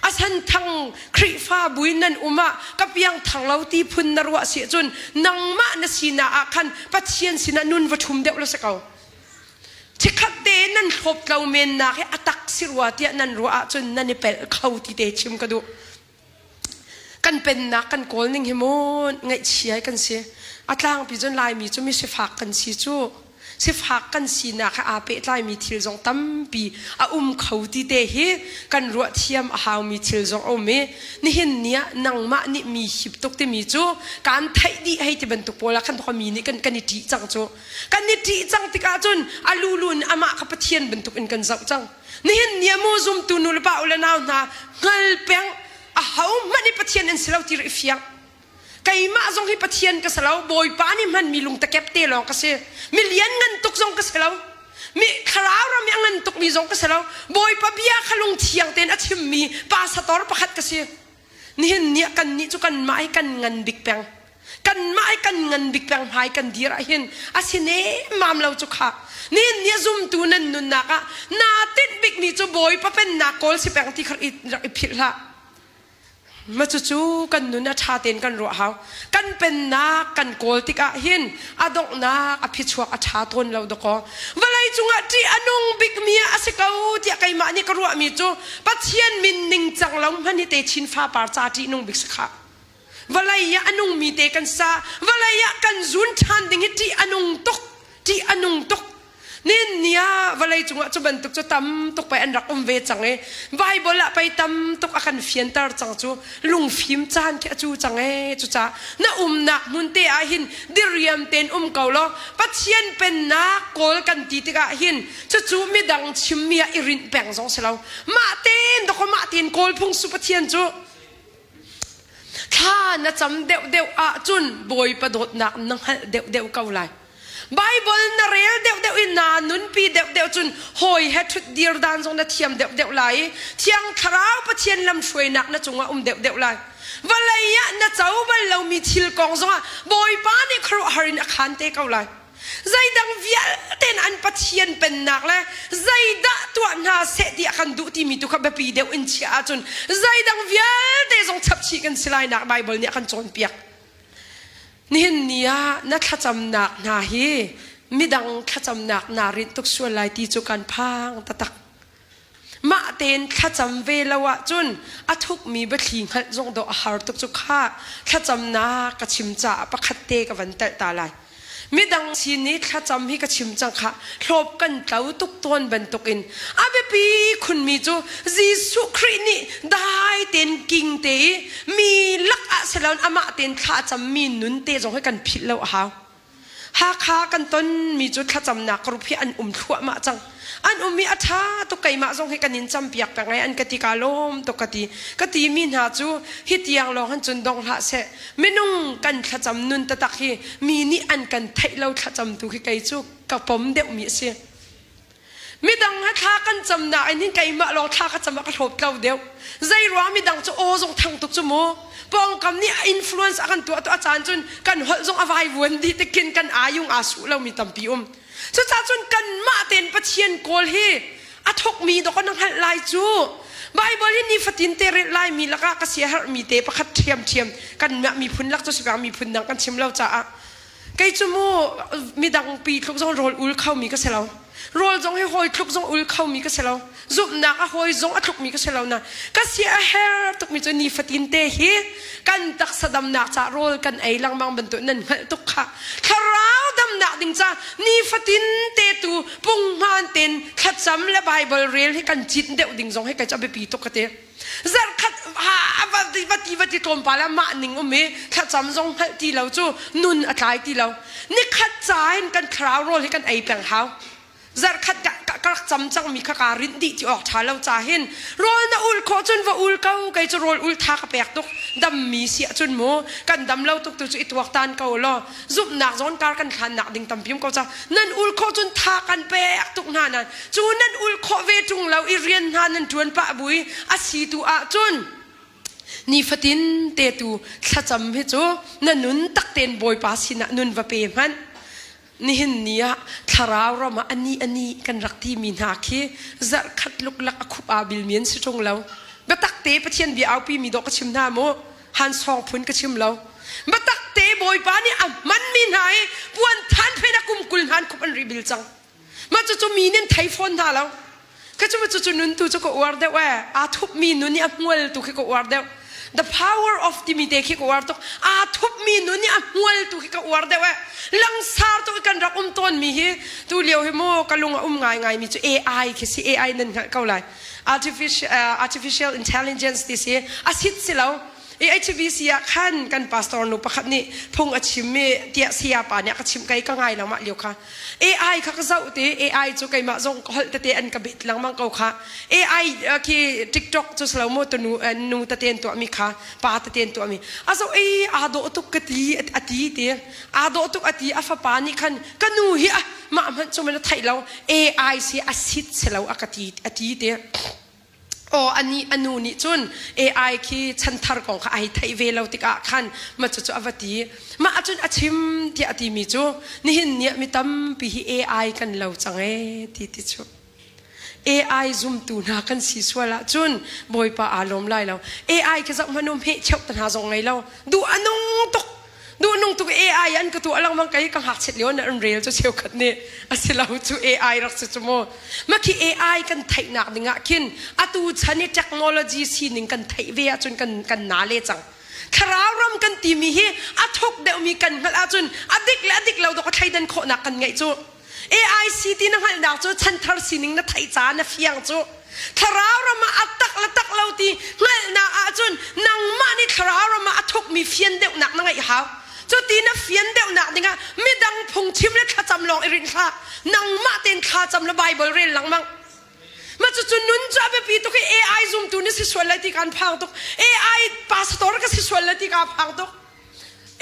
A santhang Khrihfabu in nan um ah ka piangthar lo ti phun na ruah si ahcun nangmah na sinak ah khan Pathian sinah nun va ṭhum deuh la si ko. Chikkhat te. te nan hlawptlo mennak hi a tak si rua tiah nan ruah ahcun nan i pelh kho ti te chim ka duh. Kan pennak kan kawl ning hi mu ngaihchia kan si. A tlangpi cun Laimi cu mi sifak kan si cu. Sifak kan sinak he aa pehtlaimi thil zong tampi a um kho ti te hi kan ruah thiam a haumi thil zong a um i nihin ni ah nangmah nih mi hip tuk timi cu kan theih dih hei ti bantuk pawl ah khan mi nih kan kan i ṭih cang cu. Kan i ṭih cang tikah cun a lulu in amah kha Pathian bantuk in kan zoh cang. Nihin ni ah mu zumtu nu le pa u le nau hna hngal peng ahohmanh hi Pathian an si lo ti ri fiang. Keimah zong hi Pathian ka si lo, Bawipa nih hmanmi lungtakep te lawng ka si. Mi lian ngan tuk zong ka si lo. Mi thlarau ram i a ngan tukmi zong ka si lo. Bawipa bia kha lungthiang tein a chimmi pastor pakhat ka si. Nihin ni ah kannih cu kanmah hi kan ngan bik peng. Kanmah hi kan ngan bik peng hmai kan dir ah hin a si nemmam lo cu khah. Nihin ni ah zumtu nan nunnak ah naa tinh bikmi cu Bawipa pennak kawl si peng ti kha rak i philh hlah. Ma cucu kan nun a ṭha tein kan ruah hau. Kan pennak kan kawl tikah hin a donghnak a phichuak a ṭha tawn lo dakaw. Vawlei cungah ṭih a nung bikmi ah a si ko tiah keimah nih ka ruahmi cu Pathian min ningcang lo hmanh hi te chin fapar ca ṭih nung bik si khah. Vawlei ah a nungmi te kan sa. Vawlei ah kan zun ṭhan ding hi ṭih a nung tuk. Ṭih a nung tuk. Nin ni ah vawlei cungah cu bantuk cu tam tuk pei an rak um ve cang i Baibal ah pei tam tuk a kan fianter cang cu lungfim caan khi a cu cang ee cucaah na umnak hmun te ah hin diriam tein um ko law Pathian pennak kawl kan ti tikah hin cucu midang chimmi ah i rinh peng zong si lo mah tein dawkaw mah tein kawl phung su Pathian cu Thla na cam deuhdeuh ahcun Bawipa dawtnak na hngalh deuhdeuh ko lai. Baibal na rel deuhdeuh i naa nunpi deuhdeuh cun hawi he ṭhutdir dan zong na thiam deuhdeuh lai i Thiang Thlarau Pathian lamhruainak na cungah um deuhdeuh lai. Vawlei ah na co bal lomi thil kong zongah Bawipa nih khuaruahhar in a khaan te ko lai. Zeidang vialte in an Pathian pennak le zeidah tuah hna seh ti a kan duh timi tu kha biapi deuh in chiah ahcun zeidang vialte zong chapchih kan si lai nak Baibal nih a kan cawnpiak. Nihin ni ah na thlacamnak hna hi midang thlacamnak naa rinh tuk sual lai ti cu kan phang taktak. Mah tein thlacam ve lo ahcun a thukmi biathli hngalh zong dawh a har tuk cu khah. Thlacamnak ka chim caah pakhat te ka van telh ta lai. Midang sin i thlacam hi ka chim cang khah. Hlawp kan tlo tuk tawn bantukin a biapi khunmi cu Jesuh Khrih nih dai tein king te i mi lak ah si loin amah tein thla a cammi nun te zong hi kan philh lo a hau. Hakha kan tonmi cu thlacamnak group hi an um thluahmah cang. An um i a ṭha tuk keimah zong hi kan in campiak peng ai an ka ti ka lawm tuk ka ti. Ka timi hna cu hi tiang lawng han cun dong hlah seh. Minung kan thlacam nun taktak hi mi nih an kan theih lo thlacam tu khi kei cu ka pom deuhmi a si. Midang he thla kan cam nain hin keimah lawng thla ka cam ah ka hlawt lo deuh. Zei ruang midang cu aw zong thang tuk cu mu. Pawngkam nih a influence a kan tuah tu a caan cun kan holh zong a vaivuan dih tikin kan ayung aa su lomi tampi um. Cucaah cun kanmah tein Pathian kawl hi a thawkmi dawk na hngalh lai cu. Bible hi nifatin te rel laimi lakah ka siaherhmi te pakhat ṭhiamṭhiam kanmah miphun lak cu si miphun dang kan chim lo caah Kei cu mu midang pi tluk zong rawl ul khomi ka si lo. Rawl zong hi hawi tluk zong ul khomi ka si lo. Zumhnak a hawi zong a tlukmi ka si lo na. Ka si a her tukmi cu nifatin te hi kan taksa damnak ca rawl kan ei lengmang bantuk nan hngalh tuk kha. Thlarau damnak ding ca nifatin te tu punghman ten thlacam le Bible rel hi kan cit deuh ding zong hi kei cu a biapi tuk ka ti. Zarhkhat va ti va ti va ti tlawmpal ah mah ning um i thlacam zong hngalh ti lo cu nun a tlai ti lo. Nikhat ca in kan thlarau rawl hi kan ei peng hau. Zarhkhat ka ka rak cam cangmi kha kaa rinh dih ti awk ṭha lo ca hin rawl na ul khawh cun va ul ko kei cu rawl ul tha ka pek tuk dammi si ahcun mu kan dam lo tuk tu cu i tuaktan ko law zumhnak zawn kar kan hlannak ding tampi um ko ca nan ul khawh cun tha kan pek tuk hna nan cu nan ul khawh ve ṭung lo i rian hna nan ṭuan pah bui a si tu ahcun nifatin te tu thlacam hi cu na nun tak tein Bawipa sinah nun va pe hmanh nihin ni ah thlarau ram ah ani ani kan rak ti mi hna khi zarhkhat luklak a khup aa bilmi an si ṭung lo biatak te Pathian bia aupi mi dawh ka chim hna mu han sawng phun ka chim lo biatak te Bawipa nih a hmanmi hna i puan than phen a kum 20 hna an khup an ri bil cang. Mah cucu mi nih an thei fawn hna lo. Ka cu cucu nun tu cu ka uar deuh ee. Aa thupmi nun i a hmual tu khi ka uar deuh. The power of timi te khi ka uar tuk. Aa thupmi nun i a hmual tu khi ka uar deuh ee. Langsar tuk i kan rak um tawnmi hi tu lio hi mu ka lung a um ngaingai mi cu AI khi si AI nan hngalh ko lai. Artificial, uh, artificial intelligence ti si. A sit si lo. HBC ah khan kan pastor nu pakhat nih phung a chim i tiah saya pa nih a ka chimh kai ka ngai lengmah lio kha AI kha ka zoh ti AI cu keimah zong ka holh tete an ka bet lengmang ko kha AI khi TikTok cu silo mu tunu nu tete an tuahmi kha pa tete an tuahmi a zoh ei aa dawh tuk ka ti a ti ti aa dawh tuk a ti a fapa nih khan ka nu hi a mah hmanh cu man a theih lo AI si a sit silo a ka ti a ti ti Aw ani a nu nih cun AI khi chanthar kong kha ai theih ve lo tikah khan ma cucu a va ti. Mah ahcun a chim tiah a timi cu nihin ni ah mi tampi hi AI kan lo cang ee ti ti cu. AI zumtu hna kan si sual ahcun Bawipa aa lawm lai lo. AI khi zoh hmanh u hmeh cheuh te hna zong ngei lo. Duh a nung tuk. Duhnung tuk AI an ka tuah lengmang kai ka ngakchiat lio na an rel cu cheukhat nih a si lo cu AI rak si cu mu. Makhi AI kan theihnak ding ah khin atu chan i technology sining kan theih ve ahcun kan kan na le cang. Thlarau ram kan timi hi a thuk deuhmi kan hngalh ahcun a dik le a dik lo dok a thleidan khawhnak kan ngeih cu. AIC ti na hngalhnak cu chanthar sining na theih caah na fiang cu. Thlarau ram ah a tak le tak lo ti hngalhnak ahcun nangmah nih thlarau ram ah a thukmi fian deuhnak na ngeih hau. Cu ti na fian deuhnak dingah midang phungchim le thlacam lawng i rinh hlah. Nangmah tein thlacam le Bible rel lengmang. Mah cucu nun cu a biapi tuk i AI zumtu na si sual lai ti kaan phang tuk. AI pastor ka si sual lai ti kaa phang tuk.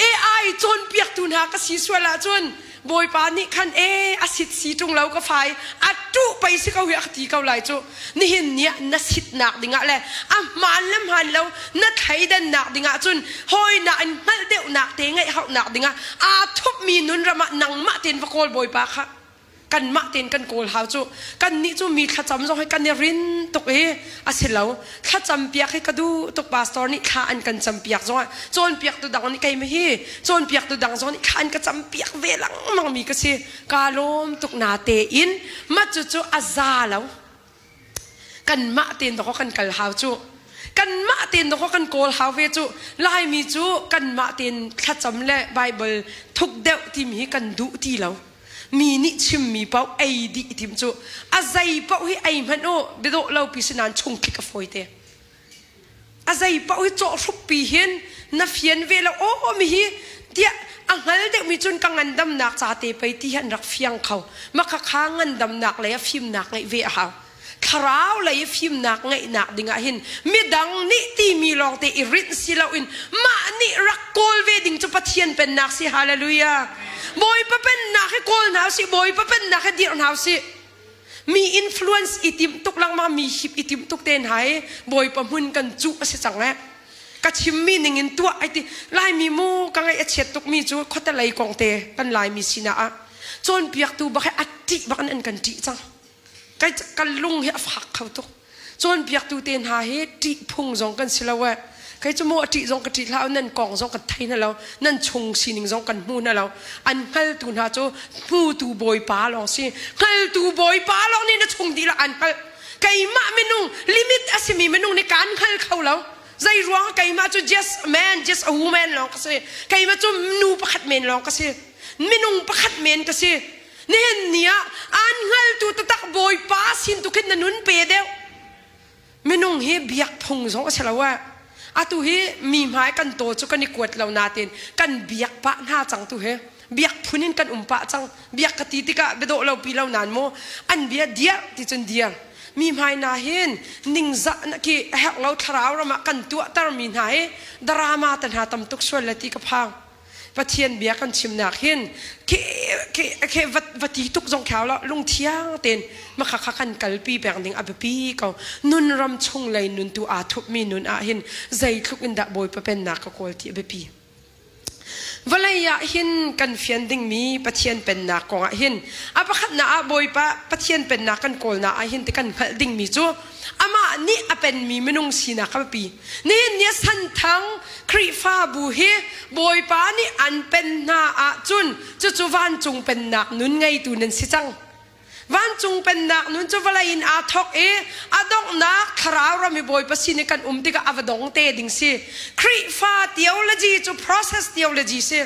AI cawnpiaktu hna ka si sual ahcun Bawipa nih khan e a sit si ṭung lo ka fai a ṭuh pei si ko hi a ka ti ko lai cu nihin ni ah na sitnak dingah le a hmaan le hmaan lo na thleidannak dingah cun hawinak in hngalh deuhnak te ngeih hauhnak dingah aa thupmi nun ram ah nangmah tein va kawl Bawipa kha kanmah tein kan kawl hau cu kannih cu mi thlacam zong hi kan i rin tuk i a si lo thlacam piak hi ka duh tuk pastor nih thla an kan cam piak zong ah cawnpiaktu dang nih keimah hi cawnpiaktu dang zong nih thla an ka cam piak ve lengmang mi ka si ka lawm tuk na tein mah cu cu a za lo kanmah tein dawkaw kan kal hau cu kanmah tein dawkaw kan kawl hau ve cu laimi cu kanmah tein thlacam le bible thuk deuh timi hi kan duh ti lo mi nih chimmi paoh ei dih tim cu a zei paoh hi ei hmanh u biadawh lo pi si nain chungtlik a fawi te a zei paoh hi cawhhrup pi hin na fian ve lo aw mi hi tiah a hngal deuhmi cun ka ngandamnak ca te pei ti hi an rak fiang kho makha kha ngandamnak lei a fimnak ngeih ve a hau thlarau lei fimnak ngeihnak dingah hin midang nih timi lawngte i rinh si loin mah nih rak kawl ve ding cu Pathian pennak si hallelujah Bawipa pennak hi kawl hna usih Bawipa pennak hi dirh hna usih mi influence i timh tuk lengmang mi hip i timh tuk te hna hi Bawipa hmun kan cuh a si cang eh ka chimmi ning in tuah ai ti laimi mu ka ngaih a chiat tukmi cu khuatelei kong te kan laimi sinah ah cawnpiaktu bak hi a ṭih bak in an kan ṭih cang Kai ka lung hi a fak kho tuk. Cawnpiaktu te hna hi ṭih phung zong kan si lo eh. Kei cu maw a ṭih zong ka ṭih hlah nan kong zong kan thei hna lo, nan chung sining zong kan hmu hna lo. An hngaltu hna cu hmutu Bawipa lawng si. Hngaltu Bawipa lawng nih na chung dihlak an hngalh. Keimah minung limit a simi minung nih kaan hngal kho lo. Zei ruang keimah cu just a man, just a woman lawng ka si. Keimah cu nu pakhat men lawng ka si. Minung pakhat men ka si. Nihin ni ah aan hngaltu taktak Bawipa sin tu khin na nun pe deuh. Minung hi biak phung zong a si lo ah. Atu hi mi hmai kan taw cu kan i kuat lo natin kan biak pah hna cang tu hi. Biak phun in kan um pah cang. Biak ka ti tikah biadawh lo pi lo nan mu. An bia diar ti cun diar. Mi hmai na hin ningzah na ki a herh lo thlarau ram ah kan tuahter mi hna hi drama te hna tam tuk sual le ti ka phang. Pathian bia kan chimnak hin ke ke ke va ti tuk zong khyau lo lungthiang ten makha kha kan kalpi peng ding a biapi ko nun ram chung lei nun tu aa thupmi nun ah hin zeitluk in dah Bawipa pennak ka kawl ti a biapi vawlei ah hin kan fian dingmi Pathian pennak kong ah hin a pakhatnak ah Bawipa Pathian pennak kan kawlnak ah hin ti kan hngalh dingmi cu amah nih a penmi minung sinak a biapi Nihin ni santhang Khrihfabu hi Bawipa nih an pen hna ahcun cucu vancung pennak nun ngeitu nan si cang. Vancung pennak nun cu vawlei in aa thawk i a donghnak thlarau ram i Bawipa sin i kan um tikah a va dong te ding si. Khrihfa theology cu process theology si.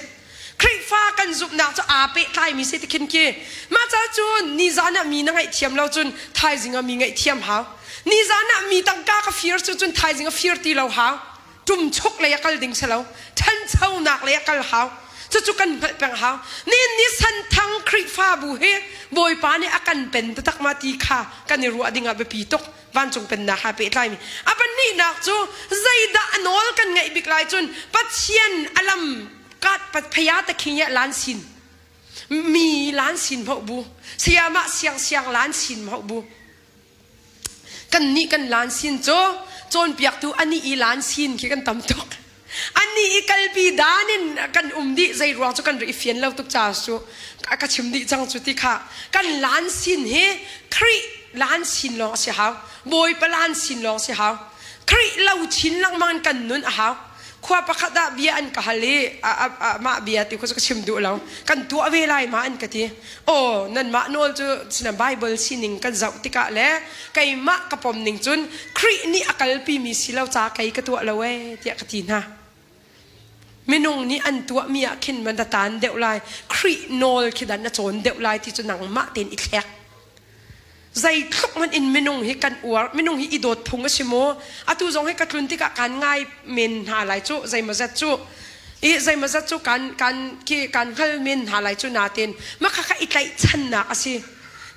Khrihfa kan zumhnak cu aa pehtlaimi si ti khin khi. Mah ca cun nizan ah mi na ngaihthiam lo cun thaizing ah mi ngaihthiam hau. Nizan ah mi tangka ka fir cu cun thaizing a fir ti lo hau. Ṭumchuk lei a kal ding si lo. Ṭhanchonak lei a kal hau. Cucu kan hngalh peng hau. Nihin ni Santhang Khrihfabu hi Bawipa nih a kan pen taktak ma ti kha kan i ruah ding ah biapi tuk. Vancung pennak ha pehtlaimi. A pahnihnak cu zeidah a nawl kan ngeih bik lai cun Pathian a lam kat phaya ta khing lan sin mi lan sin hmoh bu sayamah siang siang lan sin hmoh bu kan nih kan lan sin cu cawnpiaktu ani i lan sin khi kan tam tuk ani i kalpi dan in kan um dih zei ruang cu kan ri i fian lo tuk ca cu ka chim dih cang cu ti kha kan lan sin hi Khrih lan sin lawng a si hau Bawipa lan sin lawng si hau Khrih lo chin lengmang in kan nun a hau khua pakhat ah bia an ka hal i mah bia ti kha cu ka chim duh lo kan tuah ve lai ma an ka ti aw nanmah nawl cu sina Bible sining kan zoh tikah le keimah ka pom ning cun Khrih nih a kalpi mi si lo ca kei ka tuah lo ee tiah ka ti hna minung nih an tuahmi ah khin man taan deuh lai Khrih nawl khi dan na cawn deuh lai ti cu nangmah tein i thlek Zeitluk hmanh in minung hi kan uar, minung hi i dawt phung a si maw? Atu zong hi ka tlun tikah kaan ngai men hna lai cu, zeimawzat cu. I zeimawzat cu kan kan ki kan hngal men hna lai cu natin makha kha i tlaihchannak a si.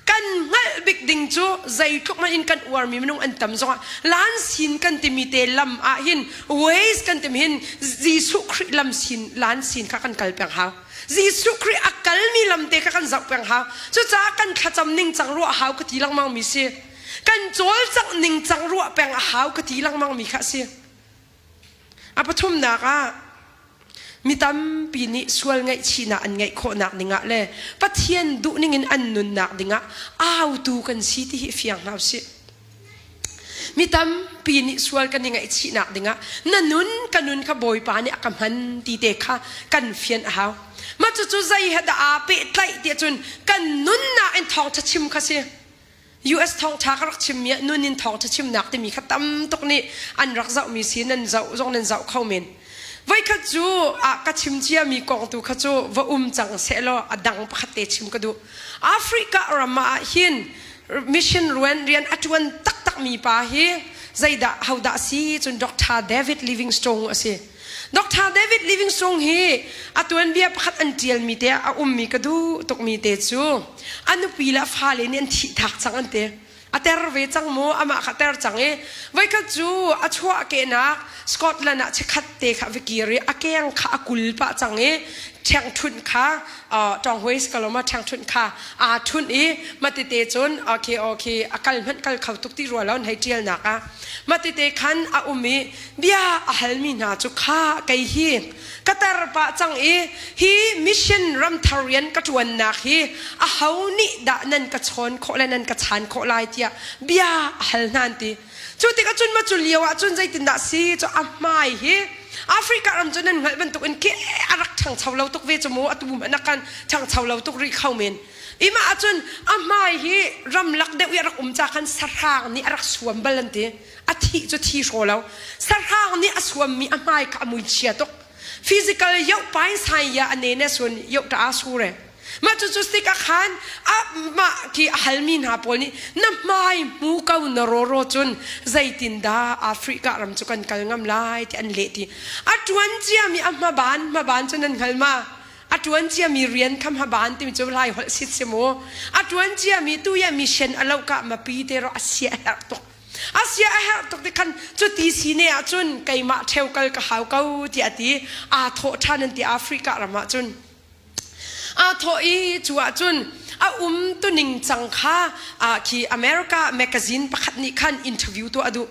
Kan hngalh bik ding cu zeitluk hmanh in kan uarmi minung an tam zongah lan sin kan timi te lam ah hin ways kan timi hin Jesuh Khrih lam sin lan sin kha kan kal peng hau. Jesuh Khrih a kalmi lam te kha kan zoh peng hau. Cucaah kan thlacam ningcang ruah hau ka ti lengmang mi si. Kan cawlcangh ningcang ruah peng a hau ka ti lengmang mi kha a si. A pathumnak ah mi tampi nih sual ngaihchihnak an ngeih khawhnak dingah le Pathian duh ningin an nunnak dingah autu kan si ti hi fiang hna usih. Mi tampi nih sual kan i ngaihchihnak dingah na nun ka nun kha Bawipa nih a ka hman ti te kha kan fian a hau. Mah cucu zei he dah aa pehtlaih tiah cun kan nunnak in thawngṭha chim kha si. US thawngṭha ka rak chimmi ah nun in thawngṭha chimnak timi kha tam tuk nih an rak zohmi si nan zoh zong nan zoh kho men. Voikhat cu ah ka chim ciami kong tu kha cu va um cang sehlaw a dang pakhat te chim ka duh. Africa ram ah hin mission ruan rian a ṭuan taktakmi pa hi zeidah hodah si cun Dr. David Livingstone a si. Dr. David Livingstone hi a tuanbia pakhat an ṭialmi te ah a ummi ka duh tukmi te cu a nupi le a fale nih an thihthak cang an ti. A ter ve cang mu amah kha ter cang i voikhat cu a chuahkehnak Scotland ah chikkhat te kha va kir i a keng kha a kul pah cang i ṭhengṭhunh kha ṭawnghuai si ko lo ma ṭhengṭhunh kha aa ṭhunh i matete cun okay okay a kal hmanh kal kho tuk ti rua lo an hei ṭialnak ah matete khan a um i bia a halmi hna cu kha kei hi ka tar pah cang i hi mission ramthar rian ka ṭuannak hi aho nih dah nan ka chawn khawh le nan ka chan khawh lai tiah bia a hal hna an ti Cu tikah cun ma cu lio ah cun zeitindah si cu a hmai hi Africa ram cu nan hngalh bantuk in ke a rak ṭhangcho lo tuk ve cu mu atu hmanh a kan ṭhangcho lo tuk rih kho men. Ima ahcun a hmai hi ramlak deuh i a rak um ca khan sahrang nih a rak suam bal an ti. A thih cu thi hraw lo. Sahrang nih a suammi a hmai kha a mui chia tuk. Physical yoh pain sai ya a ne ne sun yoh ta a sure. Mah cucu sik ah khan mah khi a halmi hna pawl nih na hmai hmu ko na rawraw cun zeitindah Africa ram cu kan kal ngam lai ti an leh ti. A ṭuan ciami a hmaban hmaban cu nan hngal ma? A ṭuan ciami rian kha hmaban timi cu lai holh sit si mu. A ṭuan ciami tu ya mission a lo ka mapi te ro a sia a herh tuk. A sia a herh tuk ti khan cuti si ne ah cun keimah ṭheu kal ka hau ko tiah a ti. Aa thawh ṭhan an ti Africa ram ah cun. Aa thawh i cu ahcun a um tuning cang kha khi America magazine pakhat nih khan interview tuah a duh.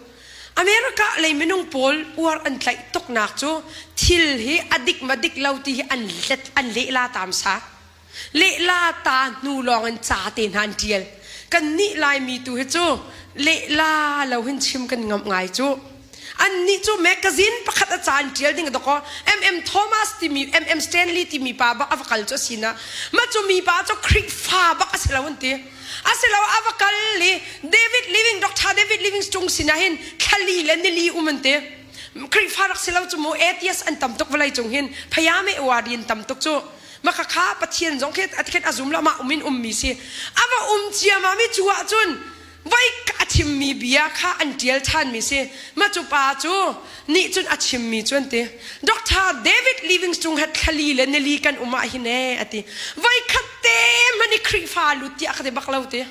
America lei minung pawl uar an tlaih tuknak cu thil hi a dik ma dik lo ti hi an let an lehla tam sa. Lehla ta hnu lawng in ca te hna an tial. Kan nih Laimi tu hi cu lehla lo hin chim kan ngamh ngai cu. Annih cu magazine pakhat a ca an ṭial ding dakaw MM Thomas timi MM Stanley timi pa bak a va kal cu a si na mah cu mi pa cu Khrihfa bak a si lo an ti. Asilo a va kal i David Living Dr. David Livingstone sinah hin thlali le nili um an ti. Khrihfa rak si lo cu mu atheist an tam tuk vawlei cung hin phayame uari an tam tuk cu. Maka kha Pathian zong khi a zum lo mah um in ummi si. A va um ciamam i cu ahcun voi a chimmi bia kha an ṭial ṭhanmi si. Mah cu pa cu nih cun a chimmi cu an ti. Dr. David Livingstone he thlali le nili kan um ah hin ee a ti. Voi khat te hmanh i Khrihfa lut tiah ka ti bak lo ti.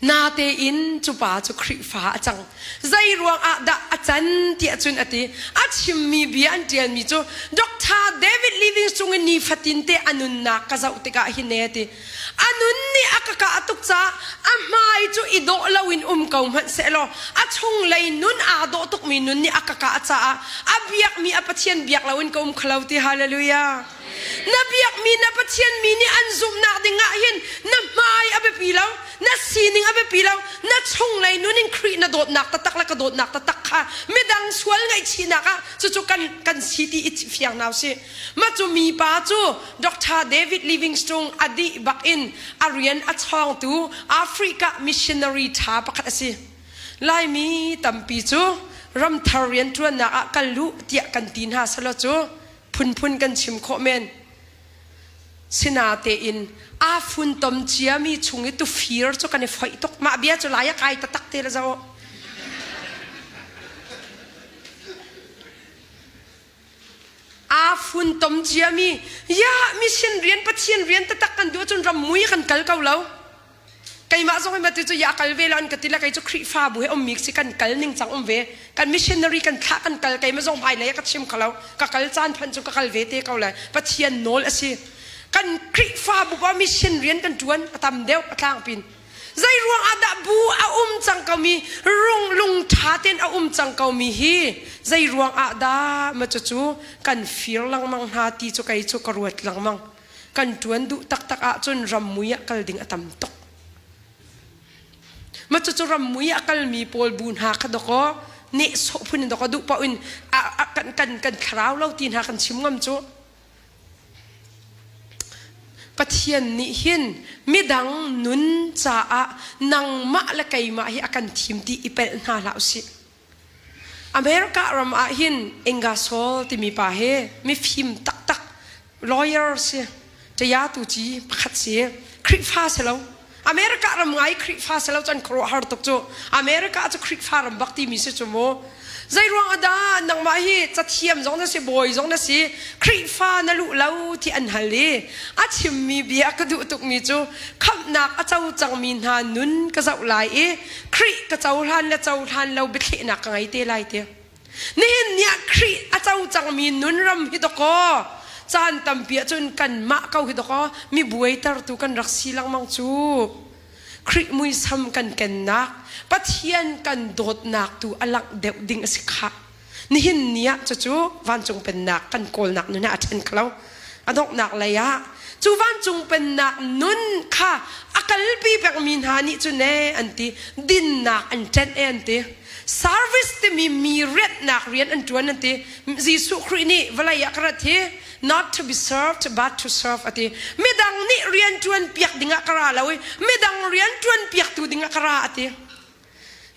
Natein cu pa cu Khrihfa a cang. Zei ruang ah dah a can tiah cun a ti. A chimmi bia an ṭialmi cu Dr. David Livingstone in nifatin te a nunnak ka zoh tikah hin ee a ti. A nun nih a ka kah tuk caah a hmai cu i dawh loin um ko hmanh sehlaw a chunglei nun aa dawh tukmi nun nih a ka kah caah a biakmi a Pathian biak loin ka um kholo ti hallelujah. Na biakmi na Pathian mi nih an zumhnak ding ah hin na hmai a biapi lo, na sining a biapi lo, na chunglei nun in Khrih na dawtnak taktak le ka dawtnak taktak kha midang sual ngaihchihnak ah cucu kan kan si ti i fiang hna usih. Mah cu mipa cu Dr. David Livingstone a dih bak in a rian a chawngtu Africa missionary ṭha pakhat a si. Laimi tampi cu ramthar rianṭuannak ah kal u tiah kan ti hna selaw cu phunphun kan chim khawh men. Sinatein aa funtom ciami chung i tufir cu kan i foih tuk. Mah bia cu lai a kai taktak te la zoh. Aa funtom ciami ya mission rian Pathian rian taktak kan duh ahcun ram mui kan kal ko lo. Keimah zong hi mati cu ya kal ve lo an ka ti le kei cu Khrihfabu he ummi si kan kal ning cang um ve. Kan missionary kan thlah kan kal keimah zong hmailei ah ka chim kho lo. Ka kal caan phanh cu ka kal ve te ko lai. Pathian nawl a si. Kan Khrihfabu pa mission rian kan ṭuan a tam deuh a tlangpin. Zei ruang ah dah bu a um cang komi rung lung ṭha tein a um cang komi hi zei ruang ah dah ma cucu kan fir lengmang hna ti cu kei cu ka ruat lengmang. Kan ṭuan duh taktak ahcun rammui ah kal ding a tam tuk. Ma cucu rammui ah kalmi pawl bu hna kha dawkaw nehsawh phun in dawkaw duh paoh in kan kan kan thlarau lo ti hna kan chim ngam cu. Pathian nih hin midang nun caah nangmah le keimah hi a kan thim ti i pelh hna hlah usih. America ram ah hin Ingersoll timi pa hi mifim taktak lawyer si, ṭaya ci pakhat si, Khrihfa si lo. America ram ngai Khrihfa si lo cun khuaruahhar tuk cu. America cu Khrihfa ram bak timi si cu mu. Zei ruang ah dah nangmah hi cathiam zong na si, bawi zong na si, Khrihfa na luh lo ti an hal i a chimmi bia ka duh tukmi cu khamhnak a co cangmi hna nun ka zoh lai i Khrih ka cohlan le cohlan lo biathlehnak ka ngei te lai ti. Nihin ni ah Khrih a co cangmi nun ram hi dawkaw caan tampi ahcun kanmah ko hi dawkaw mi buaitertu kan rak si lengmang cu. Khrih muisam kan kennak, Pathian kan dawtnak tu a langh deuh ding a si khah. Nihin ni ah cucu vancung pennak kan kawlnak nun ah a ṭhen kho. A donghnak lei ah cu vancung pennak nun kha a kalpi pengmi hna nih cun ee an ti dinnak an ṭenh ee an ti. Service timi mi rianhnak rian an ṭuan an ti. Jesuh Khrih nih vawlei ah ka rat hi not to be served but to serve a ti. Midang nih rian ṭuan piak dingah ka ra lo i midang rian ṭuan piaktu dingah ka ra a ti.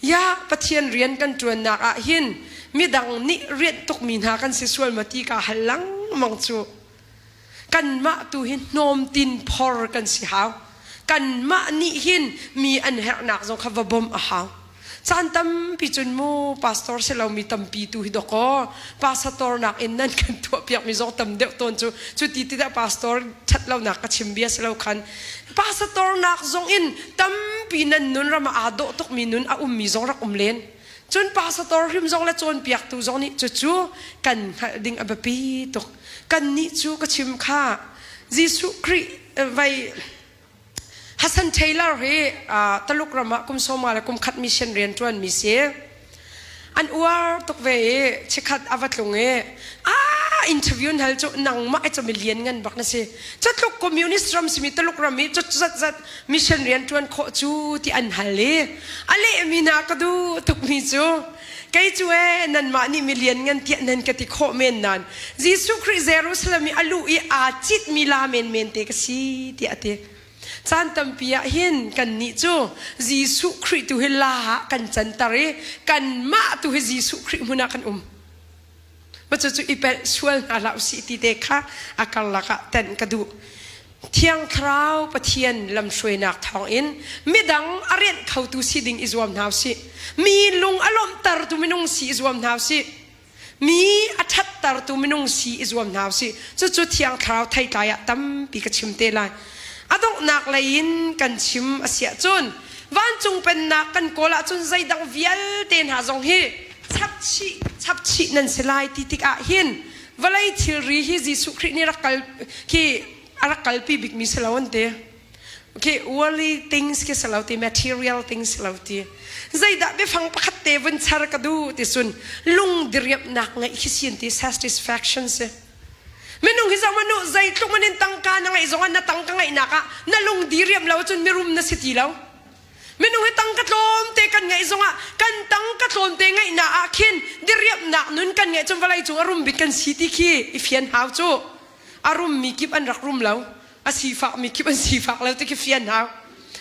Ya Pathian rian kan ṭuannak ah hin midang nih rianh tukmi hna kan si sual maw ti kaa hal lengmang cu. Kanmah tu hi hnawmtin phor kan si hau. Kanmah nih hin mi an herhnak zong kha va bawmh a hau. Caan tampi cun mu pastor si lomi tampi tu hi dawkaw pastor nak in nan kan tuahpiakmi zong tam deuh tawn cu cu ti ti dah pastor ṭhat lonak ka chim bia si lo khan pastor nak zong in tampi nan nun ram ah aa dawh tukmi nun a ummi zong rak um len cun pastor hrim zong le cawnpiaktu zong nih cucu kan hngalh ding a biapi tuk kan nih cu ka chim kha Jesuh Khrih vai Hassan Taylor hi Taluk ram ah kum sawma le kum khat mission rian ṭuan mi si. An uar tuk ve i chikkhat a va tlung i ah interview hal cu nangmah i cu mi lian ngan bak na si. Cutluk communist ram simi Taluk ram i cut zat zat mission rian ṭuan khawh cu ti an hal i a lehmi hna ka duh tukmi cu kei cu ee nanmah nih mi lian ngan tiah nan ka ti khawh men nain Jesuh Khrih Jerusalem i a luh i aa citmi la menmen te ka si tiah a ti. Caan tampi ah hin kannih cu Jesuh Khrih tu hi la ah kan canter i kanmah tu hi Jesuh Khrih hmun ah kan um. Ma cucu i pelh sual hna hlah usih ti te kha a karlak ah tenh ka duh. Thiang Thlarau Pathian lamhruainak thawngin midang a rianh khotu si ding i zuam hna usih. Mi lung a lawmhtertu minung si i zuam hna usih. Mi a ṭhattertu minung si i zuam hna usih. Cucu Thiang Thlarau theitlai ah tampi ka chim te lai. A donghnak lei in kan chim a si ahcun vancung pennak kan kawl ahcun zeidang vialte hna zong hi chapchih chapchih nan si lai ti tikah hin vawlei thilri hi Jesuh Khrih nih rak kal khi a rak kalpi bikmi si lo an ti. Okay, worldly things khi si lo ti, material things si lo ti. Zeidah biafang pakhat te vun char ka duh ti cun lung diriamhnak ngeih khi si an ti, satisfaction si. Minung hi zoh manu zeitluk man in tangka na ngeih zongah na tangka ngeihnak ah na lung diriamh lo cun mirum na si ti lo. Minung hi tangka tlawmte kan ngeih zongah kan tangka tlawmte ngeihnak ah khin diriamhnak nun kan ngeih cun vawlei cung a rum bik kan si ti khi i fian hau cu. A rummi kip an rak rum lo. A sifakmi kip an sifak lo ti khi fian hau.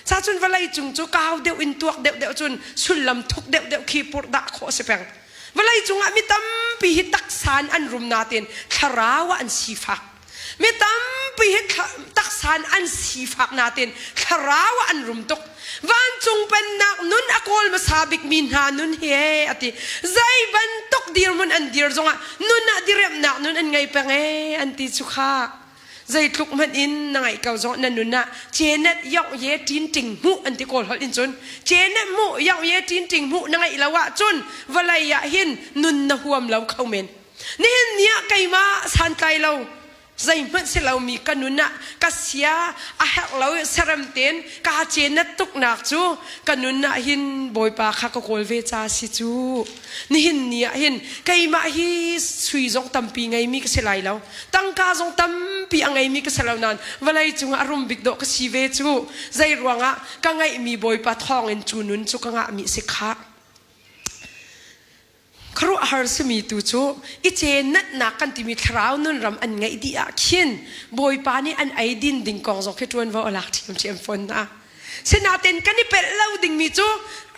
Sa cun vawlei cung cu kau deuh in tuak deuh deuh cun sullam thuk deuh deuh khi purhdah khawh a si peng. Vawlei cungah mi tampi hi taksa in an rum nain thlarau ah an sifak. Mi tampi hi taksa in an sifak nain thlarau ah an rum tuk. Vancung pennak nun a kawl hmasa bikmi hna nun hi ee a ti. Zei bantuk dirhmun an dir zongah nun ah diremnak nun an ngei peng ee an ti cu kha. Zeitluk hmanh in na ngaih ko zong na nun ah cenet yong ye tin ting hmuh an ti kawl holh in cun cenet hmuh yong ye tin ting hmuh na ngeih lo ahcun vawlei ah hin nun na huam lo kho men. Nihin ni ah keimah santlai lo zeihmanh si lomi ka nun ah ka sia a herh lo serem tein kaa cenat tuknak cu ka nun ah hin Bawipa kha ka kawl ve ca si cu. Nihin ni ah hin keimah hi sui zong tampi ngeimi ka si lai lo. Tangka zong tampi a ngeimi ka si lo nain vawlei cungah a rum bik dawh ka si ve cu. Zei ruangah ka ngeihmi Bawipa thawngin cu nun cu ka ngahmi si khah. Khuaruahhar simi tu cu i cenatnak kan timi thlarau nun ram an ngeih dih ah khin Bawipa nih an ei din ding kong zong khi ṭuanvo a lak ṭhiamṭhiam fawn hna. Sinain kan i pelh lo dingmi cu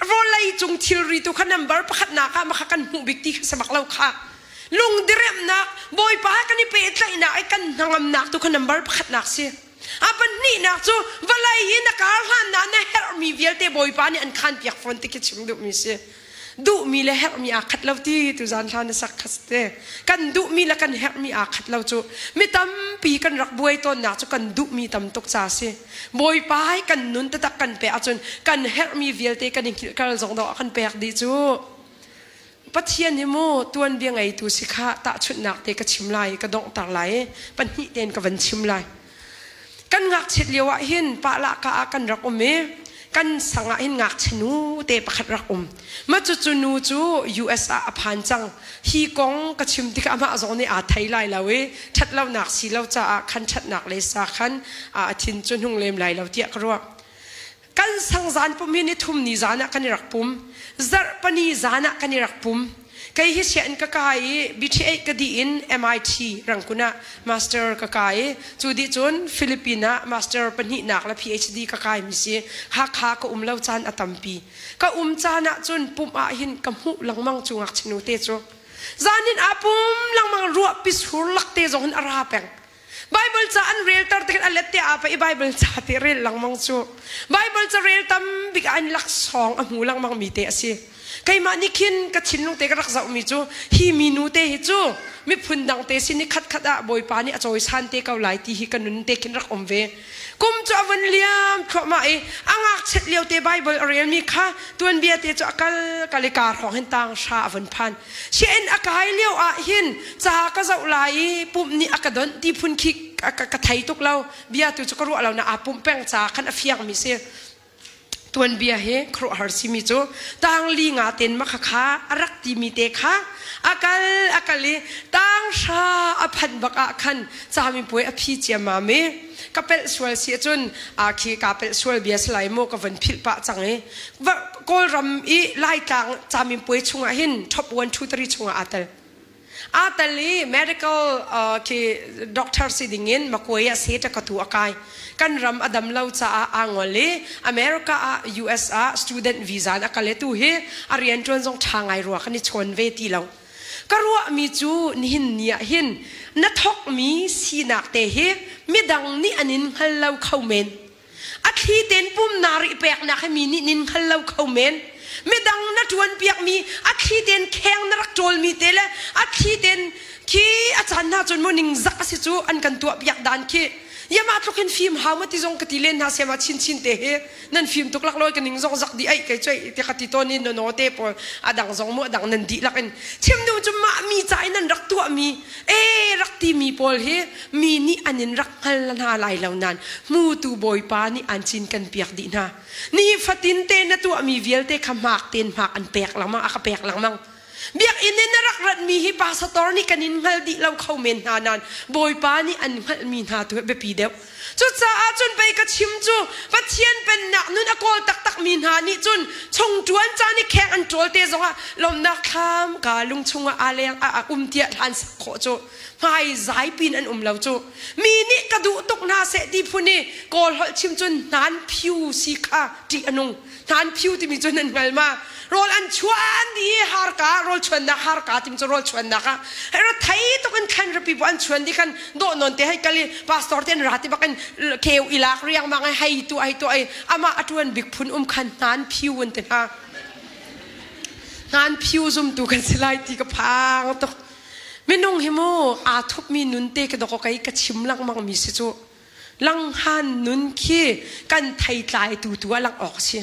vawlei cung thilri tu kha number pakhatnak ah makha kan hmuh bik ti kha si bak lo kha. Lungdiremnak Bawipa kan i pehtlaihnak i kan hnangamnak tu kha number pakhatnak si. A pahnihnak cu vawlei hi na kar hlannak na herhmi vialte Bawipa nih an khanpiak fawn ti khi chim duhmi si. Duhmi le herhmi aa khat lo ti tuzan hla na sak kha te. Kan duhmi le kan herhmi aa khat lo cu mi tampi kan rak buai tawnnak cu kan duhmi tam tuk ca si. Bawipa hi kan nun taktak kan pek ahcun kan herhmi vialte kan i hngilh zong dawh a kan pek dih cu. Pathian hi mu tuanbia ngeitu si kha tahchunhnak te ka chim lai ka donghter lai i pahnih tein ka van chim lai. Kan ngakchiat lio ah hin pahlahka ah kan rak um i kan sang ah hin ngakchia nu te pakhat rak um. Ma cucu nu cu US ah a phan cang. Hi kong ka chim tikah amah zong nih aa thei lai lo i ṭhatlonak si lo caah khan ṭhatnak le sa khan a thin cu hnung lem lai lo tiah ka ruah. Kan sang zan pum hi ni thum ni zan ah kan i rak pum. Zarh pani zan ah kan i rak pum. Kei hi sian ka kai i BTA ka dih in MIT Rangkun ah master ka kai i cu dih cun Philippine ah master pahnihnak le PhD ka kai mi si. Hakha ka um lo caan a tampi. Ka um caan ah cun pumh ah hin ka hmuh lengmang cu ngakchia nu te cu. Zan in aa pum lengmang ruah pisur lak te zong hin a ra peng. Bible ca an relter tikhin a let te aa paih i Bible ca te rel lengmang cu Bible ca rel tam bik ah in laksawng a hmu lengmang mi te a si. Keimah nih khin ka thinlung te ka rak zohmi cu hi minu te hi cu miphun dang te sin i khatkhat ah Bawipa nih a cawisan te ko lai ti hi ka nun te khin rak um ve. Kum cu a vun liam thluahmah i a ngakchiat lio te Bible a relmi kha tuanbia te cu a kal kal i kaa hrawng hin tang hra a vun phan. Sianginn a kai lio ah hin ca ka zoh lai i pumh nih a ka donh ti phun khi ka thei tuk lo. Bia tu cu ka ruah lo na aa pumh peng ca khan a fiangmi si. Tuanbia hi khuaruahhar simi cu tang li nga ten ma kha a rak timi te kha a kal a kal i tang hra a phanh bak ah khan camipuai a phi ciammam i ka pelh sual si ahcun a khi ka pelh sual bia si lai maw ka van philh pah cang i Kawlram i Laitlang camipuai chungah hin top 1 2 3 chungah aa tel. Aa tel i medical khi doctor si dingin Makuai ah seta ka tu a kai. Kan ram a dam lo caah aa ngol i America ah US ah student visa in a kal i tu hi a rianṭuan zong ṭha ngai rua kan i chawn ve ti lo. Ka ruahmi cu nihin ni ah hin na thawkmi sinak te hi midang nih an in hngal lo kho men. A thli tein pumnak rih peknak hi mi nih nin hngal lo kho men. Midang na ṭuan piakmi a thli tein kheng na rak ṭawlmi te le a thli tein khi a caan hna cun mu ningzak a si cu an kan tuah piak dan khi yama tluk hin fim hau ma ti zong ka ti len hna siama chin chin te hi nan fim tuk lak loi ka ning zong zak di ai kai choi ti ka ti ton in no te pawl a dang zong mu a dang nan dih lak in chim nu cu mah mi ca in nan rak tuah mi e rak ti mi pawl hi mi nih an in rak hngal hna lai lo nan hmutu bawipa nih an cin kan piak dih hna ni fatin te na tuah mi vialte kha hmak ten hmak an pek lengmang a ka pek lengmang Biakinn in na rak ratmi hi pastor nih kan in hngal dih lo kho men hna nain Bawipa nih an hngalhmi hna tu hi biapi deuh. Cucaah cun pei ka chim cu Pathian pennak nun a kawl taktakmi hna nih cun chung ṭuan caan i kheng an ṭawl te zongah lawmhnak thlam ka lung chungah aa leng a um tiah hlan sak khawh cu hmai zai pin an um lo cu mi nih ka duh tuk hna seh ti phun i kawl holh chim cun hnan phiu si kha ṭih a nung hnan phiu timi cu nan hngal ma rawl an chuan di harka rawl chuannak harka timi cu rawl chuannak ah hei ra thei tuk in thlan rapi bu an chuan di khan dawh non te hei kal i pastor te an ra ti bak in kheu ilak riang mang ai hei tu ai tu ai amah a tuan bik phun um khan hnan phiu an ti hna hnan phiu zum tu kan si lai ti ka phang tuk minung hi mu aa thupmi nun te ka doko kai ka chim lengmang mi si cu Langhan nun khi kan theitlai tu tu ah langh awk a si.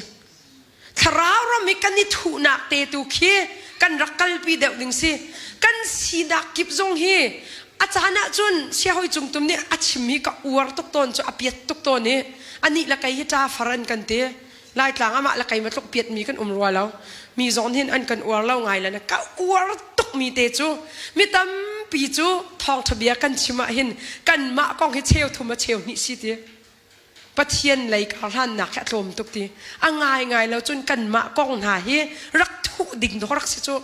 Thlarau ram i kan i thuhnak te tu khi kan rak kalpi deuh ding si. Kan sinak kip zong hi a caan ahcun siahawi cungtum nih a chim hi ka uar tuk tawn cu a piat tuk tawn i anih le kei hi ṭa far an kan ti. Laitlang amah le kei matluk piatmi kan um rua lo. Mi zong hin an kan uar lo ngai le ka uar tukmi te cu mi tampi cu thawngṭha bia kan chim ah hin kanmah kong hi cheu thum a cheu hnih si ti. Pathian lei karhlannak hi a tlawm tuk ti. A ngaingai lo cun kanmah kong hna hi rak thuh ding dawh rak si cu.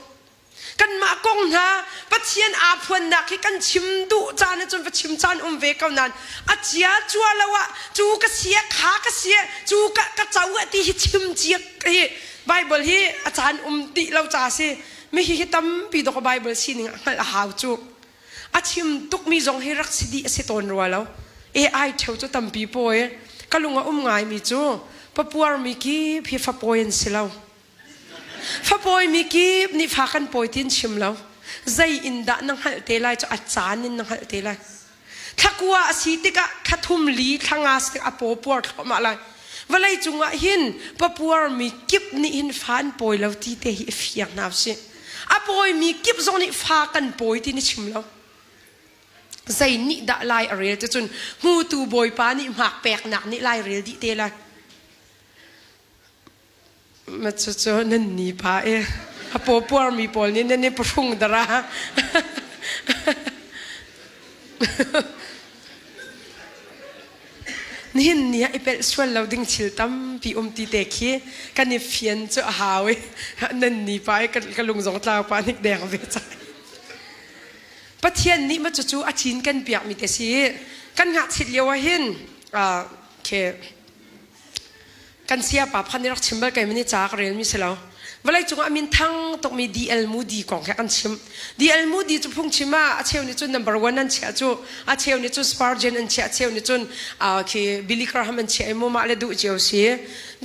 Kanmah kong hna Pathian aa phuannak hi kan chim duh caan ahcun va chim caan um ve ko nain a cia cua lo ah cu ka sia kha ka sia cu ka ka co ah ti hi chim cia hi Bible hi a caan um ti lo ca si mi hi hi tampi dawk Bible sining ah hngalh a hau cu a chim tukmi zong hi rak si dih a si tawn rua lo AI theu cu tampi pawi ka lung a um ngaimi cu papuar mi kip hi fapawi an si lo Fapawi mi kip nih fa kan pawi ti an chim lo. Zei in dah na hngalh te lai cu a caan in na hngalh te lai. Thlakua a si tikah thla thum li thla nga si tikah a paw puar thluahmah lai. Vawlei cungah hin papuar mi kip nih hin fa an pawi lo ti te hi i fiang hna usih. A pawi mi kip zong nih fa kan pawi ti na chim lo. Zei nih dah lai a rel ti cun hmutu Bawipa nih hmak peknak nih lai rel dih te lai. Cucu nan ni pa i a pawpuarmi pawl nih nan i pahrung dara. Nihin ni ah i pelh sual lo ding thil tampi um ti te khi kan i fian cu a hau i nan ni pa i ka lung zong tlau pa nik deng ve cai. Pathian nih ma cucu a cin kan piakmi te si kan ngakchit lio ah hin khi Kan sayapa pakhat nih rak chim bal kei nih ca ka relmi si lo. Vawleicung ah min thang tukmi DL Moody kong he kan chim. DL Moody cu phungchim ah a cheu nih cun number one an chiah cu a cheu nih cun Spurgeon an chiah a cheu nih cun khi Billy Graham an chiah i mu mah le duh cio si.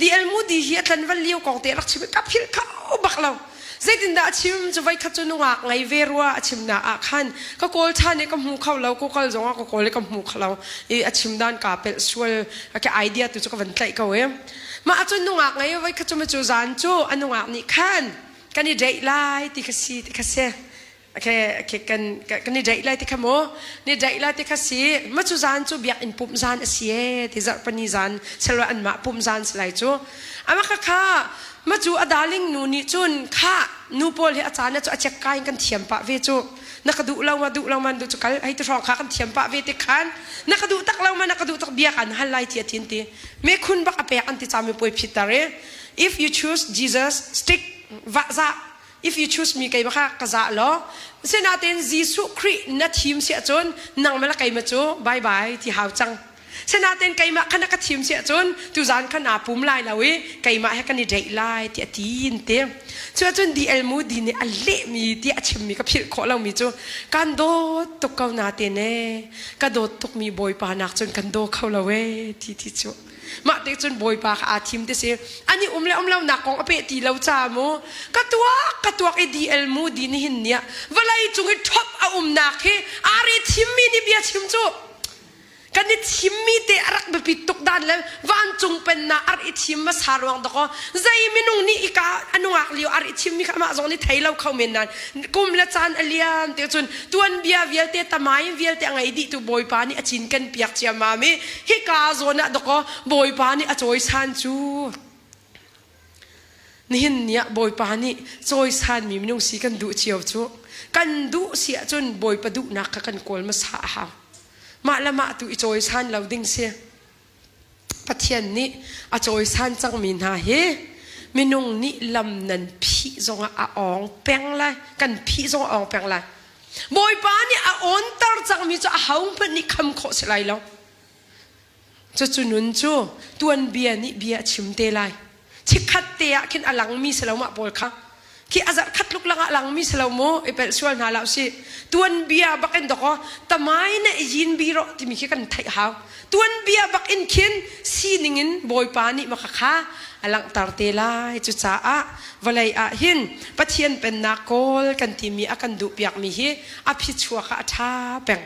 DL Moody hi a tlanval lio kong te rak chim i ka philh kho bak lo. Zeitindah a chim cu voikhat cu nungak ngei ve rua a chimnak ah khan ka kawl ṭhan i ka hmu kho lo ka kal zongah ka kawl i ka hmu kho lo i a chim dan kaa pelh sual ka idea tu cu ka van tlaih ko i mah ahcun nungak ngei voikhat cu cu zan cu a nungak nih khan kan i date lai ti kha si ti kha si Okay, okay, kan kan i date lai ti kha mu ni date lai ti kha si ma cu zan cu biakinn pumh zan a si e ti zarhpani zan selwa an mah pumh zan si lai cu ama kha kha ma cu a darling nu nih cun kha nu pawl hi a caan cu a chek kai in kan thiam pah ve cu na ka duh lo ma duh lo ma duh cu kal hei ti hrawng kha kan thiam pah ve ti khan na ka duh tak lo ma na ka duh tak bia kan hal lai ti a tin ti me khun bak a pek an ti ca mi puai phitar i if you choose Jesus stick va za. If you choose me keimah kha ka za law. Sinain Jesuh Khrih na thim si ahcun nangmah le keimah cu bye bye ti hau cang. Sinain keimah kha na ka thim si ahcun tuzan kha naa pum lai lo i keimah he kan i deih lai tiah a ti in ti. Cu ahcun DL Moody nih a lehmi tiah a chimmi ka philh khawh lomi cu kan dawt tuk ko natein ee ka dawt tukmi Bawipa nak cun kan daw kho lo ee ti ti cu. Mah te cun Bawipa kha aa thim ti si. Ani um le um lo nak kong a peh ti lo ca mu. Ka tuak ka tuak i DL Moody nihin ni ah vawlei cung i ṭhop a umnak hi aa re thimmi nih bia chim cu. Kan i thimmi te a rak biapit tuk dan le vancung pennak a rak i thim hmasa ruang dakaw zei minung nih ika a nungak lio a rak i thimmi kha amah zong nih thei lo kho men nain kum le caan a liam te cun tuanbia vialte tamai vialte a ngei dih tu Bawipa nih a cinken piak ciammam i hika zawn ah dakaw Bawipa nih a cawisan cu Nihin ni ah Bawipa nih cawisanmi minung si kan duh cio cu kan duh si ahcun Bawipa duhnak kha kan kawl hmasa a hau. Mah le mah tu i cawisan lo ding si. Pathian nih a cawisan cangmi hna hi minung nih lam nan phih zongah a awng peng lai. Kan phih zong a awng peng lai. Bawipa nih a awnter cangmi cu ahohmanh nih kham khawh si lai lo. Cucu nun cu tuanbia nih bia a chim te lai. Chikkhat te ah khin a langmi si lo mah pawl kha. Khi a zarh khat tluk langah a langmi si lo mu i pelh sual hna hlah usih. Tuanbia bak in dawkaw tamai na yin bi rawh timi khi kan theih hau. Tuanbia bak in khin sining in Bawipa nih maka kha a langhter te lai. Cucaah vawlei ah hin Pathian pennak kawl kan timi a kan duhpiakmi hi a phichuak ah a ṭha peng.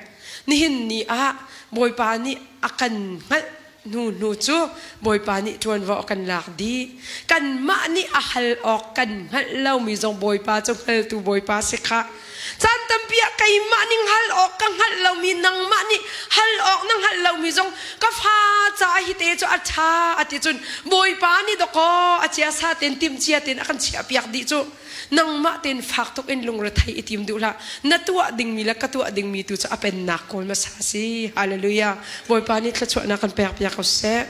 Nihin ni ah Bawipa nih a kan hngalh hnu hnu cu Bawipa nih ṭuanvo a kan lak dih. Kanmah nih a hal awk kan hngalh lomi zong Bawipa cu hngaltu Bawipa si khah. Caan tampi ah keimah nih hngalh awk ka hngalh lomi nangmah nih hal awk na hngalh lomi zong ka fa ca hi te cu a ṭha a ti cun Bawipa nih dawkaw a ciasa tein timhcia tein a kan chiahpiak dih cu. Nangmah tein fak tuk in lungrethei i tim duh hlah. Na tuah dingmi le ka tuah dingmi tu cu a pennak kawl hmasa si. Hallelujah. Bawipa nih thluachuahnak kan pek piak ko seh.